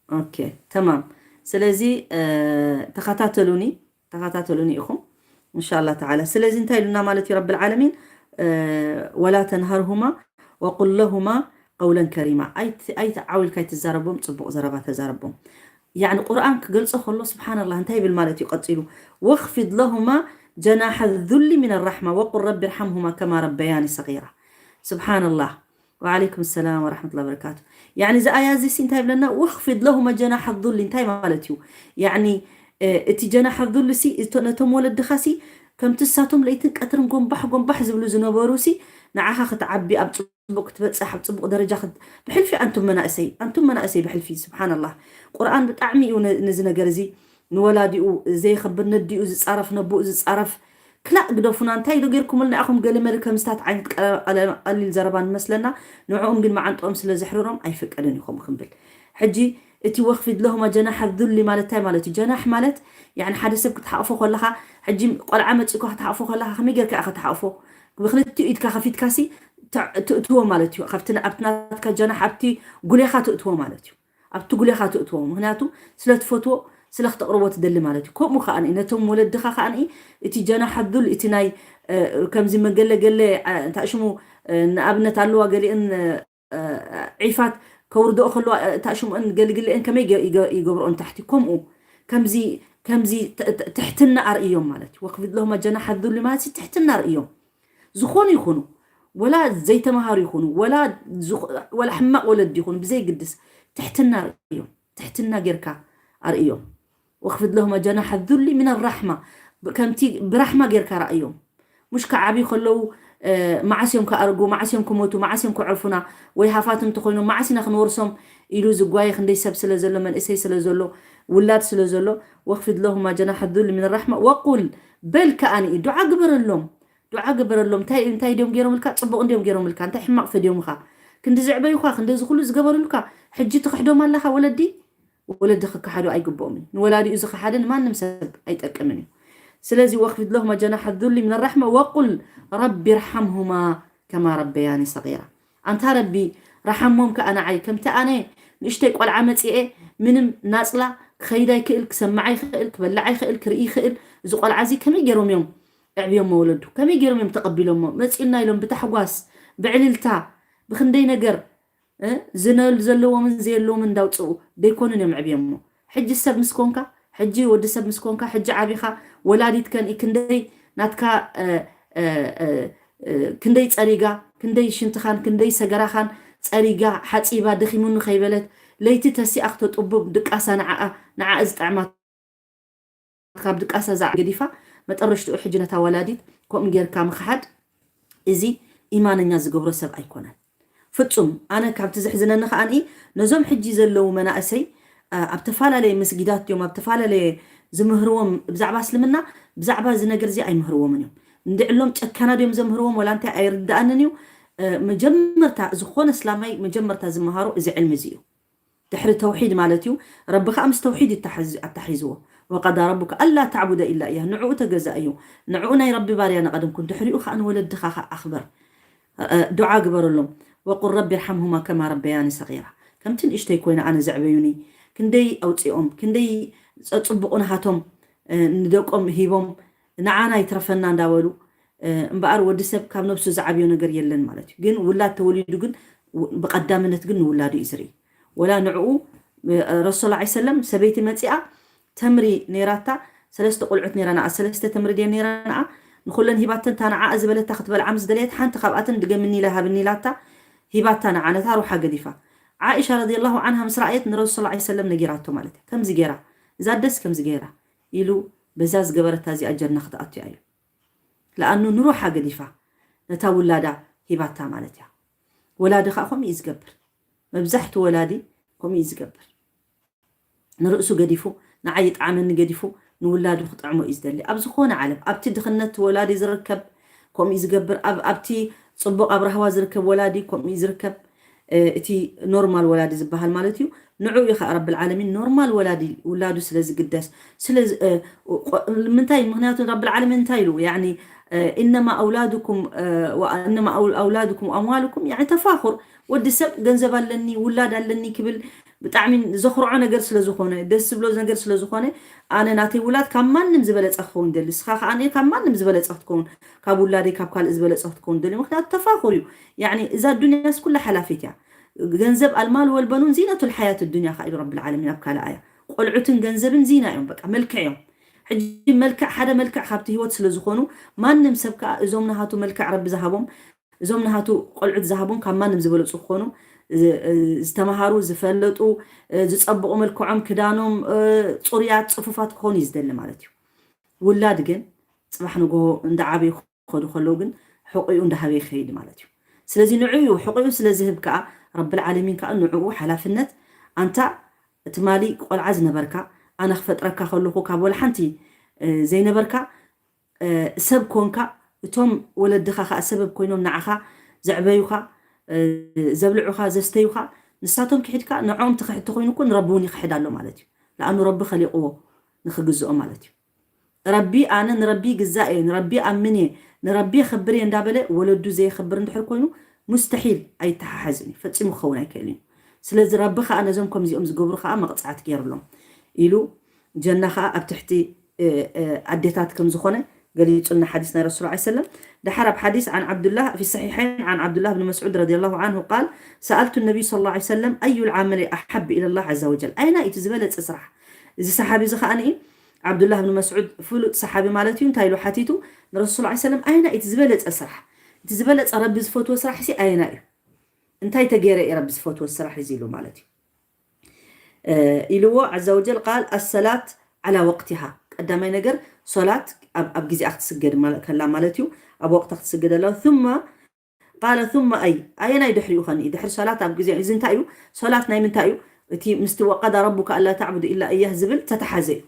ኦኬ ተማም። ስለዚ ተኸታተሉኒ ተኸታተሉኒ ኢኹም እንሻላ ተዓላ። ስለዚ እንታይ ኢሉና ማለት እዩ ረብል ዓለሚን? ወላ ተንሃርሁማ ወቁል ለሁማ ቀውለን ከሪማ። ኣይትዓው ኢልካ ኣይትዛረቦም፣ ፅቡቕ ዘረባ ተዛረቦም። ያኒ ቁርኣን ክገልጾ ከሎ ስብሓንላህ እንታይ ይብል ማለት እዩ ቀፂሉ? ወኽፊድ ለሁማ ጀናሐ ዙሊ ሚን ራሕማ ወቁል ረቢ ርሓምሁማ ከማ ረበያኒ ሰጊራ። ስብሓንላህ። ወዓለይኩም ሰላም ወራሕመቱላሂ ወበረካቱ። ያኒ እዚ ኣያ እዚ ሲ እንታይ ይብለና? ወኽፊድ ለሁማ ጀናሐ ዙሊ እንታይ ማለት እዩ? ያኒ እቲ ጀናሐ ዙሊ ሲ ነቶም ወለድኻ ሲ ከምቲ እሳቶም ለይትን ቀትርን ጎንባሕ ጎንባሕ ዝብሉ ዝነበሩ ሲ ንዓኻ ክትዓቢ ኣብ ፅቡቅ ክትበፅሕ ኣብ ፅቡቅ ደረጃ ብሕልፊ ኣንቱም መናእሰይ ኣንቱም መናእሰይ ብሕልፊ ስብሓንላህ። ቁርኣን ብጣዕሚ እዩ ነዚ ነገር እዚ ንወላዲኡ ዘየኸብር ነዲኡ ዝፃረፍ ነቦኡ ዝፃረፍ ክላእ ግደፉና እንታይ ዶ ጌርኩምልና ኢኹም ገለመለ ከምስታት ዓይነት ቀሊል ዘረባ ንመስለና። ንዕኦም ግን መዓንጥኦም ስለ ዘሕርሮም ኣይፍቀድን እዩ ከምኡ ክንብል። ሕጂ እቲ ወኽፊድ ለሁማ ጀናሐ ዙሊ ማለት እንታይ ማለት እዩ? ጀናሕ ማለት ያኒ ሓደ ሰብ ክትሓቕፎ ከለኻ ሕጂ ቆልዓ መፂእኳ ክትሓቕፎ ከለኻ ከመይ ጌርካ ኢኻ ክትሓቕፎ? ብክልቲኡ ኢድካ ከፊትካ ሲ ትእትዎ ማለት እዩ። ካብቲ ኣብቲ ናትካ ጀናሕ ኣብቲ ጉሌኻ ትእትዎ ማለት እዩ። ኣብቲ ጉሌኻ ትእትዎ ምክንያቱ ስለ ትፈትዎ ስለ ክተቕርቦ ትደሊ ማለት እዩ። ከምኡ ከዓ ነቶም ወለድኻ ከዓ እቲ ጀናሕ ዙል እቲ ናይ ከምዚ መገለገለ እንታይ ሽሙ ንኣብነት ኣለዋ ገሊእን ዒፋት ከውርደኦ ከለዋ እታ ሽምኦን ገልግለአን ከመይ ይገብርኦን ታሕቲ ከምኡ ከምዚ ከምዚ ትሕትና ኣርእዮም ማለት እዩ። ወክፊድ ለሁማ ጀናሐ ዙሊ ማለት ትሕትና ኣርእዮም። ዝኾኑ ይኹኑ ወላ ዘይተምሃሩ ይኹኑ ወላ ሕማቕ ወለዲ ይኹኑ ብዘይግድስ ትሕትና ኣርእዮም። ትሕትና ጌርካ ኣርእዮም። ወክፊድ ለሁማ ጀናሐ ዙሊ ሚን ራሕማ ከምቲ ብራሕማ ጌርካ ርኣዮም። ሙሽ ክዓብዩ ከለዉ መዓስ እዮም ክኣርጉ፣ መዓስ እዮም ክሞቱ፣ መዓስ እዮም ክዕርፉና ወይ ሃፋት እንተኾይኖም መዓስ ኢና ክንወርሶም ኢሉ ዝጓየ ክንደይ ሰብ ስለ ዘሎ መንእሰይ ስለ ዘሎ ውላድ ስለ ዘሎ ወክፊድ ለሁማ ጀናሐ ዙል ሚን ራሕማ ወቁል በል ከኣ ንኢ ዱዓ ግበረሎም ዱዓ ግበረሎም እንታይ እንታይ ድዮም ገይሮምልካ ጽቡቕ እንድዮም ገይሮምልካ እንታይ ሕማቕ ፈድዮምኻ ክንዲ ዝዕበዩኻ ክንደዚ ኩሉ ዝገበሩልካ ሕጂ ትኽሕዶም ኣለኻ ወለዲ ወለዲ ክከሓዱ ኣይግብኦም እዩ። ንወላዲኡ ዝኸሓደ ንማንም ሰብ ኣይጠቅምን እዩ። ስለዚ ወክፊድ ለሁማ ጀናሐ ዙሊ ሚን ራሕማ ወቁል ረቢ ርሓምሁማ ከማ ረበያኒ ሰጊራ። ኣንታ ረቢ፣ ረሓሞም ከኣ ንዓይ። ከምቲ ኣነ ንእሽተይ ቆልዓ መጺኤ፣ ምንም ናጽላ ክኸይድ ኣይክእል፣ ክሰምዕ ኣይክእል፣ ክበልዕ ኣይክእል፣ ክርኢ ይኽእል። እዚ ቆልዓ እዚ ከመይ ገይሮም እዮም ኣዕብዮሞ ወለዱ? ከመይ ገይሮም እዮም ተቐቢሎሞ? መጺኡና ኢሎም ብታሕጓስ፣ ብዕልልታ፣ ብኽንደይ ነገር፣ እ፣ ዝነል-፣ ዘለዎምን ዘየለዎምን እንዳውጽኡ ደይኮኑን እዮም ኣዕብዮሞ። ሕጂ ሰብ ምስ ኮንካ፣ ሕጂ ወዲ ሰብ ምስ ኮንካ፣ ሕጂ ዓቢኻ፣ ወላዲት ከን ክንደይ ናትካ፣ እ፣ እ፣ እ፣ እ፣ ክንደይ ጸሪጋ፣ ክንደይ ሽንትኻን፣ ክንደይ ሰገራኻን ጸሪጋ፣ ሓጺባ፣ ደኺሙኒ ከይበለት፣ ለይቲ ተሲኣ ክተጡብብ ድቃሳ ንዓኣ፣ ንዓኣ ዝጥዕማ ካብ ድቃሳ እዛ ገዲፋ፣ መጠረሽትኡ ሕጂ ነታ ወላዲት ከምኡ ጌርካ ምኽሓድ፣ እዚ ኢማነኛ ዝገብሮ ሰብ ኣይኮነን። ፍጹም። ኣነ ካብቲ ዘሕዝነኒ ከኣ፣ ነዞም ሕጂ ዘለዉ መናእሰይ፣ እ፣ ኣብ ተፈላለየ መስጊዳት ድዮም፣ ኣብ ተፈላለየ ዝምህርዎም ብዛዕባ እስልምና፣ ብዛዕባ እዚ ነገር እዚ ኣይምህርዎምን እዮም። እንድዕሎም ጨካና ድዮም ዘምህርዎም፣ ወላ እንታይ ኣይርድኣንን እዩ። እ፣ መጀመርታ ዝኾነ እስላማይ መጀመርታ ዝመሃሮ እዚ ዕልሚ እዚ እዩ። ድሕሪ ተውሒድ ማለት እዩ። ረቢ ከኣ ምስ ተውሒድ ይተሓዝ-፣ ኣተሓሒዝዎ። ወቀዳ ረቡከ ኣላ ተዕቡደ ኢላ እያ። ንዕኡ ተገዛእዩ። ንዕኡ ናይ ረቢ ባርያ ንቐድም ኩን፣ ድሕሪኡ ከኣ ንወለድኻ ከኣ ኣኽብር። እ፣ ዱዓ ግበረሎም። ወቁል ረቢ ርሓምሁማ ከማ ረበያኒ ሰጊራ። ከምቲ ንእሽተይ ኮይነ ኣነ ዘዕበዩኒ፣ ክንደይ ኣውፂኦም፣ ክንደይ ጸጽቡቑ ናሃቶም፣ እ፣ ንደቆም ሂቦም፣ ንዓና ይትረፈና እንዳበሉ፣ እ፣ እምበኣር ወዲ ሰብ ካብ ነብሱ ዝዓብዮ ነገር የለን ማለት እዩ። ግን ውላድ ተወሊዱ ግን፣ ው-፣ ብቐዳምነት ግን ንውላዱ እዩ ዝርኢ። ወላ ንዕኡ፣ እ፣ ረሱል ዐለይሂ ሰለም ሰበይቲ መጺኣ ተምሪ ነይራታ፣ ሰለስተ ቆልዑት ነይራ ንኣ፣ ሰለስተ ተምሪ ድየን ነይራ ንኣ፣ ንኹለን ሂባተን፣ እታ ንዓኣ ዝበለታ ክትበልዓ ምስ ደለየት፣ ሓንቲ ካብኣተን ድገምኒ ኢለ ሃብኒ ኢላታ፣ ሂባታ ንዓ፣ ነታ ሩሓ ገዲፋ። ዓኢሻ ረዲየላሁ ዓንሃ ምስ ረኣየት ንረሱል ሰለላሁ ዐለይሂ ወሰለም ነጊራቶ ማለት እያ። ከምዚ ገይራ፣ እዛ ደስ ከምዚ ገይራ ኢሉ፣ በዛ ዝገበረታ እዚኣ ጀና ክትኣቱ እያ ኢሉ። ለኣኑ ንሩሓ ገዲፋ ነታ ውላዳ ሂባታ ማለት እያ። ወላዲ ከዓ ከምኡ እዩ ዝገብር። መብዛሕቱ ወላዲ ከምኡ እዩ ዝገብር። ንርእሱ ገዲፉ፣ ንዓይ ይጥዓመኒ ገዲፉ፣ ንውላዱ ክጥዕሞ እዩ ዝደሊ። ኣብ ዝኾነ ዓለም፣ ኣብቲ ድኽነት ወላዲ ዝርከብ ከምኡ እዩ ዝገብር። ኣብ-፣ ኣብቲ ጽቡቕ ኣብ ራህዋ ዝርከብ ወላዲ ከምኡ እዩ ዝርከብ። እ፣ እቲ ኖርማል ወላዲ ዝበሃል ማለት እዩ። ንዑ እዩ ከዓ ረብል ዓለሚን ኖርማል ወላዲ ውላዱ ስለ ዝግደስ፣ ስለ ዝ-፣ እ፣ ቆ-፣ ምንታይ? ምኽንያቱ ረብል ዓለሚን እንታይ ኢሉ? ያኒ፣ እ፣ ኢነማ ኣውላዱኩም፣ እ፣ ወ-፣ ኢነማ ኣው-፣ ኣውላዱኩም ወኣምዋሉኩም፣ ያኒ ተፋኹር። ወዲ ሰብ ገንዘብ ኣለኒ፣ ውላድ ኣለኒ ክብል ብጣዕሚ ዘኹርዖ ነገር ስለ ዝኾነ፣ ደስ ዝብሎ ነገር ስለ ዝኾነ፣ ኣነ ናተይ ውላድ ካብ ማንም ዝበለጸ ክኸውን ይደሊ። ንስኻ ከዓ ካብ ማንም ዝበለጸ ክትከውን፣ ካብ ውላደይ ካብ ካልእ ዝበለጸ ክትከውን ይደሊ። ምኽንያቱ ተፋኹር እዩ። ያኒ እዛ ዱንያስ ኩላ ሓላፊት እያ። ገንዘብ፣ ኣልማል ወልበኑን ዚነቱል ሓያት ዱንያ ከኣ ኢሉ ረብል ዓለሚን ኣብ ካልእ ኣያ። ቆልዑትን ገንዘብን ዚና እዮም፣ በቃ መልክዕ እዮም። ሕጂ መልክዕ፣ ሓደ መልክዕ ካብቲ ህይወት ስለ ዝኾኑ፣ ማንም ሰብ ከኣ እዞም ናሃቱ መልክዕ ረቢ ዝሃቦም፣ እዞም ናሃቱ ቆልዑት ዝሃቦም ካብ ማንም ዝበለጹ ክኾኑ፣ ዝ-፣ ዝተምሃሩ፣ ዝፈለጡ፣ ዝጸብቑ፣ መልክዖም፣ ክዳኖም፣ ጽሩያት፣ ጽፉፋት ክኾኑ እዩ ዝደሊ ማለት እዩ። ውላድ ግን ጽባሕ ንግሆ እንዳዓበዩ ክኸዱ ከለዉ ግን ሕቑኡ እንዳሃበ ይኸይድ ማለት እዩ። ስለዚ ንዑ እዩ፣ ሕቑኡ ስለ ዝህብ ከኣ ረብል ዓለሚን ከኣ ንዕኡ ሓላፍነት፣ ኣንታ ትማሊ ቆልዓ ዝነበርካ፣ ኣነ ክፈጥረካ ከለኹ ካብ ወላ ሓንቲ፣ እ፣ ዘይነበርካ፣ እ፣ ሰብ ኮንካ፣ እቶም ወለድኻ ከኣ ሰበብ ኮይኖም ንዓኻ ዘዕበዩኻ፣ እ፣ ዘብልዑኻ፣ ዘስተዩኻ፣ ንሳቶም ክሒድካ ንዕኦም ትኽሕድ ተኾይኑ እኮ ንረቢ እውን ይኽሕድ ኣሎ ማለት እዩ። ለኣኑ ረቢ ኸሊቕዎ ንኽግዝኦ ማለት እዩ። ረቢ ኣነ ንረቢ ግዛእ እየ፣ ንረቢ ኣምን እየ፣ ንረቢ የኽብር እየ እንዳበለ ወለዱ ዘየኽብር እንድሕር ኮይኑ ሙስተሒል ኣይተሓሓዝን እዩ፣ ፈጺሙ ክኸውን ኣይክእልን እዩ። ስለዚ ረቢ ኸኣ ነዞም ከምዚኦም ዝገብሩ ኸኣ መቕጻዕቲ ገይሩሎም ኢሉ ጀና ኸኣ ኣብ ትሕቲ፣ እ፣ እ፣ ኣዴታት ከም ዝኾነ ገሊጹና ሓዲስ ናይ ረሱል ዐለይሂ ሰለም። ደሓር ኣብ ሓዲስ ዓን ዓብዱላህ ፊ ሰሒሐይን ዓን ዓብዱላህ ብን መስዑድ ረዲየላሁ ዓንሁ ቃል ሰኣልቱ ነቢይ ሰለላሁ ዐለይሂ ወሰለም ኣዩል ዓመሊ ኣሓብ ኢለላህ ዐዘ ወጀል፣ ኣየናይ እዩ እቲ ዝበለጸ ስራሕ? እዚ ሰሓቢ እዚ ኸኣ ንኢ ዓብዱላህ ብን መስዑድ ፍሉጥ ሰሓቢ ማለት እዩ። እንታይ ኢሉ ሓቲቱ ንረሱል ዐለይሂ ሰለም ኣየናይ እቲ ዝበለጸ ስራሕ? እቲ ዝበለጸ ረቢ ዝፈትዎ ስራሕ ሲ ኣየናይ እዩ? እንታይ ተገይረ እዩ ረቢ ዝፈትዎ ስራሕ እዚ ኢሉ ማለት እዩ። እ፣ ኢልዎ ዐዘ ወጀል ቃል ኣሰላት ዓላ ወቅቲሃ። ቀዳማይ ነገር ሶላት ኣብ፣ ኣብ ግዜኣ ክትስገድ ማለ-፣ ከላ ማለት እዩ። ኣብ ወቅታ ክትስገድ ኣለዋ። ثم ቃለ ثم ኣይ፣ ኣየናይ ድሕሪኡ ኸኒ? ድሕሪ ሶላት ኣብ ግዜ እዚ እንታይ እዩ? ሶላት ናይ ምንታይ እዩ? እቲ ምስቲ ወቀዳ ረቡከ ኣላ ተዕቡዱ ኢላ እያህ ዝብል ተተሓዘ እዩ።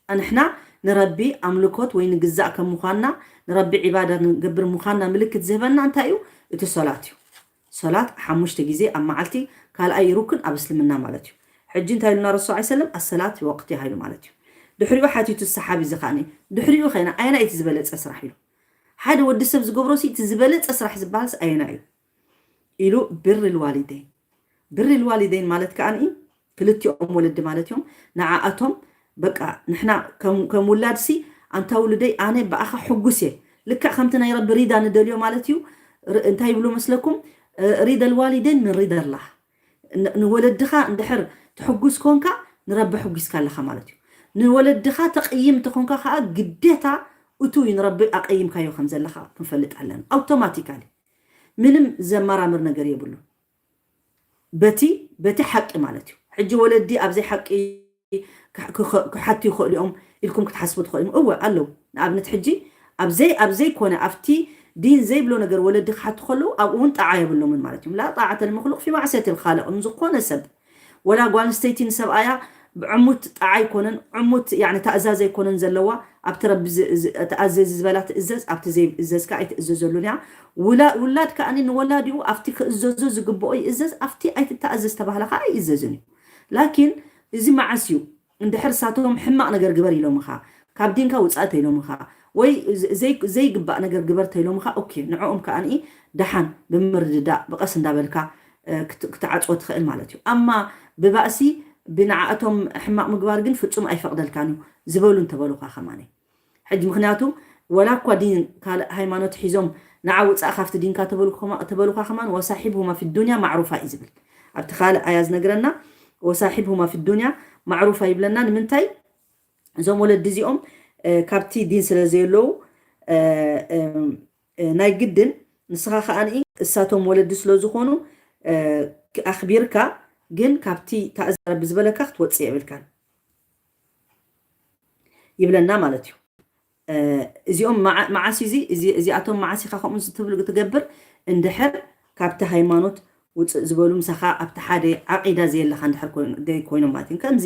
ኣንሕና ንረቢ ኣምልኮት ወይ ንግዛእ ከም ምዃንና፣ ንረቢ ዒባዳ ንገብር ምዃንና ምልክት ዝህበና እንታይ እዩ? እቲ ሶላት እዩ። ሶላት ሓሙሽተ ግዜ ኣብ መዓልቲ፣ ካልኣይ ሩክን ኣብ እስልምና ማለት እዩ። ሕጂ እንታይ ኢሉና ረሱል ዐለይሂ ሰለም? ኣሰላት ወቅቲሃ ኢሉ ማለት እዩ። ድሕሪኡ ሓቲቱ ሰሓቢ እዚ ኸኣኒ፣ ድሕሪኡ ኸይና ኣየናይ እቲ ዝበለጸ ስራሕ ኢሉ? ሓደ ወዲ ሰብ ዝገብሮ ሲ እቲ ዝበለጸ ስራሕ ዝበሃልስ ኣየናይ እዩ? ኢሉ ብር ልዋሊደይን። ብር ልዋሊደይን ማለት ከኣ ክልቲኦም ወለዲ ማለት እዮም። ንዓኣቶም በቃ ንሕና ከም ውላድሲ ኣንታ ውሉደይ ኣነ ብኣኻ ሕጉስ እየ። ልክዕ ከምቲ ናይ ረቢ ሪዳ ንደልዮ ማለት እዩ። እንታይ ይብሉ መስለኩም? ሪደ ልዋሊደይን ምን ሪደ ላህ። ንወለድኻ እንድሕር ትሕጉስ ኮንካ ንረቢ ሕጒስካ ኣለኻ ማለት እዩ። ንወለድኻ ተቕይም እንተኾንካ ከዓ ግዴታ እቱ እዩ ንረቢ ኣቐይምካዮ ከም ዘለኻ ክንፈልጥ ኣለና። ኣውቶማቲካሊ ምንም ዘመራምር ነገር የብሉን። በቲ በቲ ሓቂ ማለት እዩ። ሕጂ ወለዲ ኣብዘይ ሓቂ ክሓቱ ይኽእሉ እዮም ኢልኩም ክትሓስቡ ትኽእሉ እዮም። እወ ኣለዉ። ንኣብነት ሕጂ ኣብዘይ ኣብዘይ ኮነ ኣብቲ ዲን ዘይብሎ ነገር ወለዲ ክሓቱ ከለዉ ኣብኡ እውን ጣዓ የብሎምን ማለት እዩ። ላ ጣዓተ ልመክሉቅ ፊ ማዕስየት ልካልቅ። ንዝኾነ ሰብ ወላ ጓል ኣንስተይቲ ንሰብኣያ ብዕሙት ጣዓ ኣይኮነን፣ ዕሙት ያኒ ታእዛዝ ኣይኮነን ዘለዋ። ኣብቲ ረቢ ተኣዘዚ ዝበላ ትእዘዝ፣ ኣብቲ ዘይእዘዝ ከዓ ኣይትእዘዘሉን እያ። ውላድ ከዓ ንወላዲኡ ኣብቲ ክእዘዞ ዝግብኦ ይእዘዝ፣ ኣብቲ ኣይትተኣዘዝ ተባህለ ከዓ ኣይእዘዝን እዩ። ላኪን እዚ መዓስ እዩ? እንድሕር ሳቶም ሕማቕ ነገር ግበር ኢሎምኻ፣ ካብ ዲንካ ውፃእ ተኢሎምኻ፣ ወይ ዘይግባእ ነገር ግበር ተኢሎምኻ፣ ኦኬ ንዕኦም ከዓ ደሓን ብምርድዳእ ብቐስ እንዳበልካ ክትዓፅዎ ትኽእል ማለት እዩ። ኣማ ብባእሲ ብንዓእቶም ሕማቕ ምግባር ግን ፍፁም ኣይፈቕደልካን እዩ ዝበሉ እንተበሉኻ ከማን። ሕጂ ምኽንያቱ ወላ እኳ ዲን ካልእ ሃይማኖት ሒዞም ንዓ ውፃእ ካብቲ ዲንካ ተበሉኻ ከማን ወሳሒብሁማ ፊ ዱንያ ማዕሩፋ እዩ ዝብል። ኣብቲ ካልእ ኣያ ዝነግረና ወሳሒብሁማ ፊ ዱንያ ማዕሩፋ ይብለና። ንምንታይ? እዞም ወለዲ እዚኦም ካብቲ ዲን ስለ ዘየለዉ ናይ ግድን ንስኻ ከኣ እሳቶም ወለዲ ስለ ዝኾኑ ኣኽቢርካ ግን ካብቲ ታእዛዝ ረቢ ዝበለካ ክትወፅእ የብልካን ይብለና ማለት እዩ። እዚኦም መዓስ እዚ እዚኣቶም መዓስ ኢኻ ከምኡ ትብል ትገብር እንድሕር ካብቲ ሃይማኖት ውፅእ ዝበሉ ምሳኻ ኣብቲ ሓደ ዓቂዳ ዘየለኻ እንድሕር ኮይኖም ማለት እዩ። ከምዚ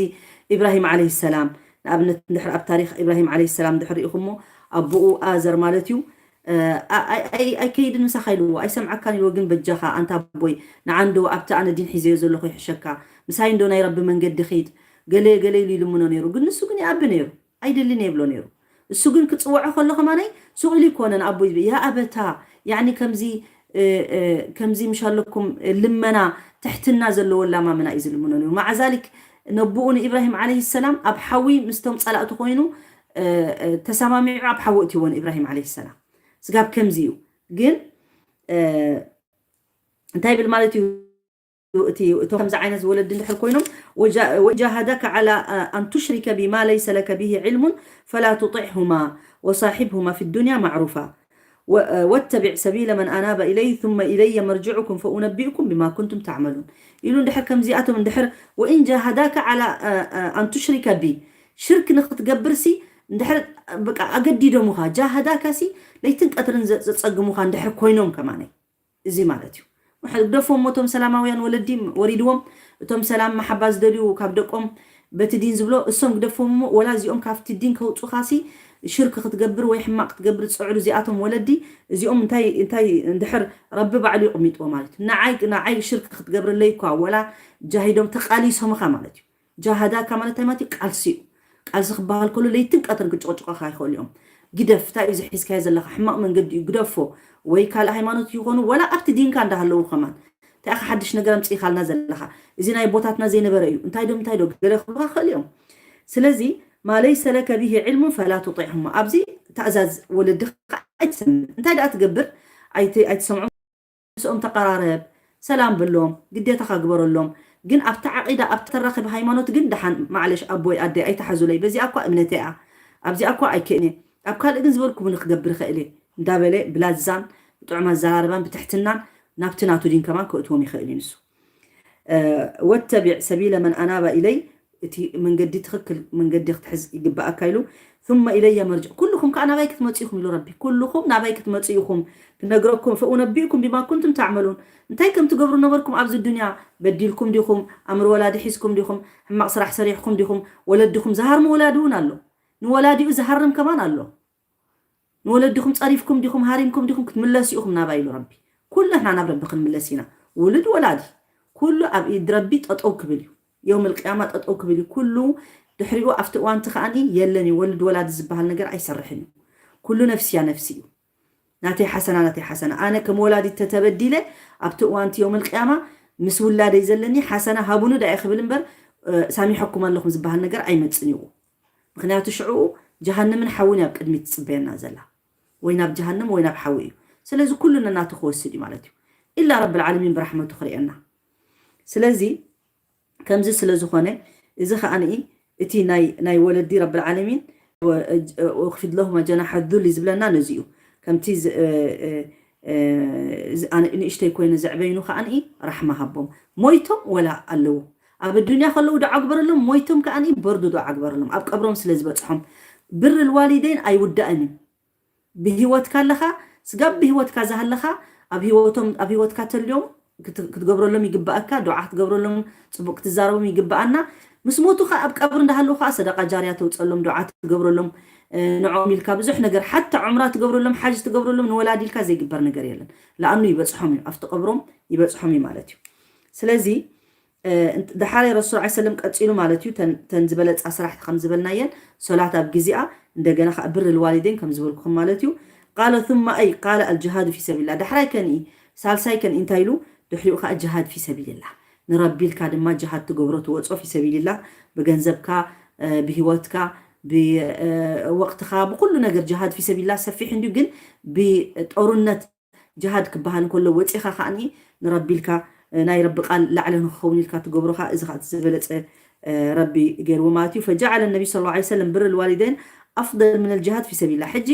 ኢብራሂም ዓለይሂ ሰላም ንኣብነት እንድሕር ኣብ ታሪክ ኢብራሂም ዓለይሂ ሰላም እንድሕር ርኢኹሞ ኣቦኡ ኣዘር ማለት እዩ ኣይከይድን ምሳኻ ኢልዎ ኣይሰምዓካን ኢልዎ ግን በጃኻ ኣንታ ኣቦይ ንዓንዶ ኣብቲ ኣነ ዲን ሒዘዮ ዘለኹ ይሕሸካ ምሳይ እንዶ ናይ ረቢ መንገዲ ኺድ ገለ ገለ ኢሉ ይልምኖ ነይሩ ግን ንሱ ግን ይኣቢ ነይሩ ኣይደልን የብሎ ነይሩ። እሱ ግን ክፅወዖ ከሎ ከማነይ ስቕ ኢሉ ይኮነ ንኣቦይ ዝብል ያ ኣበታ ያኒ ከምዚ ከምዚ ምሽ ኣለኩም ልመና ትሕትና ዘለዎ ላማመና እዩ ዝልምኖ ነይሩ። ማዓ ዛሊክ ነቦኡ ንኢብራሂም ዓለይሂ ሰላም ኣብ ሓዊ ምስቶም ፀላእቲ ኮይኑ ተሰማሚዑ ኣብ ሓዊ እትዎ ንኢብራሂም ዓለይሂ ሰላም ስጋብ ከምዚ እዩ። ግን እንታይ ይብል ማለት እዩ እቲ እቶም ከምዚ ዓይነት ወለዲ እንድሕር ኮይኖም وإن جاهداك على أن تشرك بي ما ليس لك به علم فلا تطعهما وصاحبهما في الدنيا معروفا واتبع سبيل من أناب إلي ثم إلي مرجعكم فأنبئكم بما كنتم تعملون ኢሉ እንድሕር ከምዚኣቶም እንድሕር وإن جاهداك على أن تشرك بي ሽርክ ንክትገብርሲ እንድሕር በቃ ኣገዲዶሙኻ ጃሃዳካ ሲ ለይትን ቀትርን ዘፀግሙኻ እንድሕር ኮይኖም ከማነይ እዚ ማለት እዩ። ግደፎም እቶም ሰላማውያን ወለዲ ወሪድዎም እቶም ሰላም መሓባ ዝደልዩ ካብ ደቆም በቲ ዲን ዝብሎ እሶም ግደፎም እሞ ወላ እዚኦም ካብቲ ዲን ከውፁኻሲ ሽርክ ክትገብር ወይ ሕማቅ ክትገብር ዝፅዕሉ እዚኣቶም ወለዲ እዚኦም እንታይ እንታይ እንድሕር ረቢ ባዕሉ ይቕሚጥዎ ማለት እዩ። ንዓይ ንዓይ ሽርክ ክትገብርለይ እኳ ወላ ጃሂዶም ተቃሊሶምኻ ማለት እዩ። ጃሃዳካ ማለት እንታይ ማለት እዩ? ቃልሲ እዩ። ቃልሲ ክበሃል ከሎ ለይትን ቀትርን ክጭቕጭቑኻ ይኽእሉ እዮም። ግደፍ፣ እንታይ እዩ እዚ ሒዝካዮ ዘለኻ? ሕማቕ መንገዲ እዩ፣ ግደፎ። ወይ ካልእ ሃይማኖት ይኾኑ፣ ወላ ኣብቲ ዲንካ እንዳሃለዉ ከማን። እንታይ ኢኻ ሓድሽ ነገር ኣምጺእካልና ዘለኻ? እዚ ናይ ኣቦታትና ዘይነበረ እዩ። እንታይ ዶ፣ እንታይ ዶ፣ ገለ ክብሉኻ ይኽእሉ እዮም። ስለዚ፣ ማ ለይሰ ለከ ቢሂ ዒልሙን ፈላ ቱጢዕሁማ። ኣብዚ ታእዛዝ ወለድኻ ኣይትሰምዕ። እንታይ ደኣ ትገብር? ኣይቲ-፣ ኣይትሰምዖም። ምስኦም ተቐራረብ፣ ሰላም በሎም፣ ግዴታኻ ግበረሎም። ግን ኣብቲ ዓቂዳ፣ ኣብቲ ተራኽብ ሃይማኖት ግን ደሓን ማዕለሽ ኣቦይ ኣደይ ኣይትሓዙለይ። በዚኣ እኳ እምነተይ እያ። ኣብዚኣ እኳ ኣይክእልን እየ። ኣብ ካልእ ግን ዝበልኩምኒ ክገብር እኽእል እየ እንዳበለ ብላዛን ብጥዑም ኣዘራርባን ብትሕትናን ናብቲ ናቱ ዲን ከማን ከእትዎም ይኽእል እዩ ንሱ። እ፣ ወተቢዕ ሰቢለ መን ኣናበ ኢለይ፣ እቲ መንገዲ ትኽክል መንገዲ ክትሕዝ ይግባኣካ ኢሉ፣ ثم إلي مرجع، ኩልኹም ከኣ ናባይ ክትመጹ ኢኹም ኢሉ ረቢ። ኩልኹም ናባይ ክትመጹ ኢኹም፣ ክነግረኩም፣ فأنبئكم بما كنتم تعملون። እንታይ ከም ትገብሩ ነበርኩም ኣብዚ ዱንያ? በዲልኩም ዲኹም? ኣምር ወላዲ ሒዝኩም ዲኹም? ሕማቕ ስራሕ ሰሪሕኩም ዲኹም? ወለድኹም ዝሃርም ወላዲ እውን ኣሎ። ንወላዲኡ ዝሃርም ከማን ኣሎ። ንወለድኹም ጸሪፍኩም ዲኹም? ሃሪምኩም ዲኹም? ክትምለሱ ኢኹም ናባይ ኢሉ ረቢ። ኩልና ናብ ረቢ ክንምለስ ኢና። ውሉድ ወላዲ ኩሉ ኣብ ኢድ ረቢ ጠጠው ክብል እዩ። የውም ልቅያማ ጠጠው ክብል እዩ። ኩሉ ድሕሪኡ ኣብቲ እዋንቲ ከኣኒ የለን እዩ። ወልድ ወላዲ ዝበሃል ነገር ኣይሰርሕን እዩ። ኩሉ ነፍስያ ነፍሲ እዩ። ናተይ ሓሰና ናተይ ሓሰና ኣነ ከም ወላዲት ተተበዲለ ኣብቲ እዋንቲ ዮም ልቅያማ ምስ ውላደይ ዘለኒ ሓሰና ሃቡኒ ዳየ ክብል እምበር ሳሚሐኩም ኣለኹም ዝበሃል ነገር ኣይመፅን እዩ። ምክንያቱ ሽዕኡ ጀሃንምን ሓውን ኣብ ቅድሚት ትፅበየና ዘላ ወይ ናብ ጀሃንም ወይ ናብ ሓዊ እዩ። ስለዚ ኩሉ ነናቱ ክወስድ እዩ ማለት እዩ። ኢላ ረብ ልዓለሚን ብራሕመቱ ክርእየና። ስለዚ ከምዚ ስለ ዝኾነ እዚ ከዓኒ እቲ ናይ ወለዲ ረብ ልዓለሚን ወክፊድ ለሁማ ጀናሐ ዙል ዝብለና ነዚ እዩ። ከምቲ ንእሽተይ ኮይነ ዘዕበይኑ ከዓኒ ራሕማ ሃቦም። ሞይቶም ወላ ኣለዉ ኣብ ኣዱንያ ከለዉ ዱዓ ግበረሎም፣ ሞይቶም ከዓኒ በርዱ ዱዓ ግበረሎም። ኣብ ቀብሮም ስለ ዝበፅሖም ብር ልዋሊደይን ኣይውዳእን እዩ። ብህይወትካ ኣለኻ ስጋብ ብህይወትካ ዝሃለኻ ኣብ ህይወቶም ኣብ ህይወትካ ተልዮም ክትገብረሎም ይግባኣካ። ዱዓ ክትገብረሎም ፅቡቅ ክትዛረቦም ይግባኣና። ምስ ሞቱ ከዓ ኣብ ቀብሪ እንዳሃለዉ ከዓ ሰደቃ ጃርያ ተውፀሎም፣ ዱዓ ትገብረሎም፣ ንዕኦም ኢልካ ብዙሕ ነገር ሓታ ዑምራ ትገብረሎም፣ ሓጅ ትገብረሎም ንወላዲ ኢልካ ዘይግበር ነገር የለን። ለኣኑ ይበፅሖም እዩ፣ ኣብቲ ቀብሮም ይበፅሖም እዩ ማለት እዩ። ስለዚ ዳሓራይ ረሱል ዓ ሰለም ቀፂሉ ማለት እዩ ተን ዝበለፃ ስራሕቲ ከም ዝበልናየን ሶላት ኣብ ግዜኣ እንደገና ከዓ ብር ልዋሊደን ከም ዝበልኩኹም ማለት እዩ። ቃለ ثم ኣይ ቃለ ኣልጅሃዱ ፊ ሰቢልላ ዳሕራይ ከንኢ ሳልሳይ ከንኢ እንታይ ኢሉ ድሕሪኡ ከዓ ጅሃድ ፊ ሰቢልላ ንረቢልካ ድማ ጅሃድ ትገብሮ ትወፆ ፊ ሰቢልላ ብገንዘብካ ብሂወትካ ብወቅትካ ብኩሉ ነገር ጅሃድ ፊ ሰቢልላ ሰፊሕ እንዲዩ ግን ብጦርነት ጅሃድ ክበሃል እንከሎ ወፂኻ ከዓኒ ንረቢ ኢልካ ናይ ረቢ ቃል ላዕሊ ንክኸውን ኢልካ ትገብሮ ከዓ እዚ ከዓ ዝበለፀ ረቢ ገይርዎ ማለት እዩ። ፈጀዓለ ነቢ ስ ላ ሰለም ብር ልዋሊደይን ኣፍضል ምን ልጅሃድ ፊ ሰቢላ። ሕጂ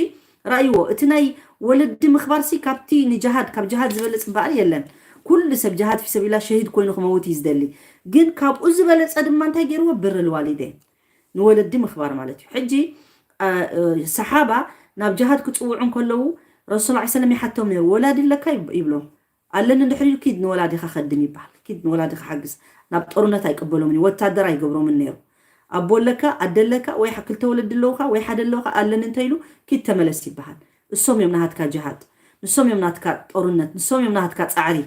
ረእይዎ እቲ ናይ ወለዲ ምክባር ሲ ካብቲ ንጅሃድ ካብ ጅሃድ ዝበለፅ በኣል የለን። ኩሉ ሰብ ጅሃድ ፊ ሰቢላ ሸሂድ ኮይኑ ክመውት እዩ ዝደሊ። ግን ካብኡ ዝበለፀ ድማ እንታይ ገይርዎ ብር ልዋሊደይን ንወለዲ ምኽባር ማለት እዩ። ሕጂ ሰሓባ ናብ ጅሃድ ክፅውዑ እንከለዉ ረሱል ላ ሰለም ይሓቶም ነይሩ። ወላዲ ኣለካ ይብሎም ኣለኒ እንድሕር ኢሉ ኪድ ንወላዲኻ ከድም ይበሃል። ኪድ ንወላዲኻ ሓግዝ። ናብ ጦርነት ኣይቅበሎምን እዩ። ወታደር ኣይገብሮምን ነይሩ። ኣቦ ኣለካ ኣደ ኣለካ ወይ ክልተ ወለዲ ኣለውካ ወይ ሓደ ኣለውካ ኣለኒ እንተ ኢሉ ኪድ ተመለስ ይበሃል። እሶም እዮም ናሃትካ ጅሃድ፣ ንሶም እዮም ናትካ ጦርነት፣ ንሶም እዮም ናሃትካ ፃዕሪ።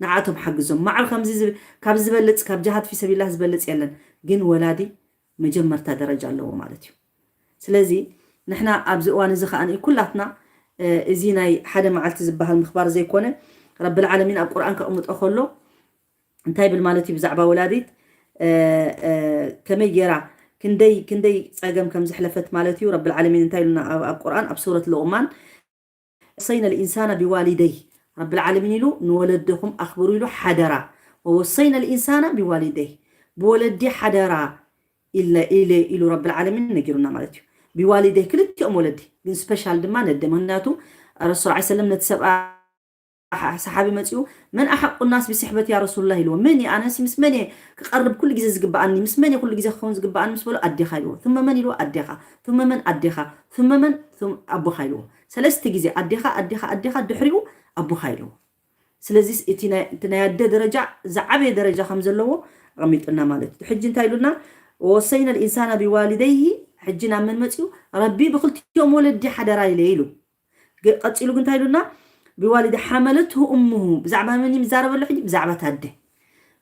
ንዓቶም ሓግዞም። ማዕር ከምዚ ካብ ዝበልፅ ካብ ጅሃድ ፊ ሰቢላ ዝበልፅ የለን። ግን ወላዲ መጀመርታ ደረጃ ኣለዎ ማለት እዩ። ስለዚ ንሕና ኣብዚ እዋን እዚ ከዓ ኩላትና እዚ ናይ ሓደ መዓልቲ ዝበሃል ምኽባር ዘይኮነ ረቢ ልዓለሚን ኣብ ቁርኣን ከቕምጦ ከሎ እንታይ ብል ማለት እዩ ብዛዕባ ወላዲት ከመይ ገይራ ክንደይ ክንደይ ፀገም ከም ዝሕለፈት ማለት እዩ። ረቢ ልዓለሚን እንታይ ኢሉና ኣብ ቁርኣን ኣብ ሱረት ሉቕማን ወሰይና ልኢንሳና ቢዋሊደይ ረቢ ልዓለሚን ኢሉ ንወለድኹም ኣኽብሩ ኢሉ ሓደራ። ወወሰይና ልኢንሳና ቢዋሊደይ ብወለዲ ሓደራ ኢለ ኢሉ ረቢ ልዓለሚን ነጊሩና ማለት እዩ። ቢዋሊደይ ክልቲኦም ወለዲ ግን ስፔሻል ድማ ነደ ምክንያቱ ረሱል ዓ ሰለም ነቲ ሰብኣ ሰሓቢ መፂኡ መን ኣሓቁ ናስ ብስሕበት ያ ረሱሉላ ኢልዎ። መን ኣነሲ ምስ መን ክቀርብ ኩሉ ግዜ ዝግበኣኒ ምስ መን ኩሉ ግዜ ክኸውን ዝግበኣኒ ምስ በሎ ኣዴኻ ኢልዎ። ثم መን ኢልዎ ኣዴኻ ثم መን ኣዴኻ ثم መን ኣቦኻ ኢልዎ። ሰለስተ ግዜ ኣዴኻ ኣዴኻ ኣዴኻ ድሕሪኡ ኣቦኻ ኢልዎ። ስለዚ እቲ ናይ ኣደ ደረጃ ዝዓበየ ደረጃ ከም ዘለዎ ኣቐሚጡና ማለት እዩ። ሕጂ እንታይ ኢሉና ወወሰይና ልኢንሳና ቢዋሊደይሂ ሕጂ ናብ መን መፂኡ ረቢ ብክልቲኦም ወለዲ ሓደራ ኢለ ኢሉ ቀፂሉ ግን እንታይ ኢሉና ብዋሊደ ሓመለትሁ እሙሁ ብዛዕባ መን ይዛረበሉ ሕጂ ብዛዕባ ታደ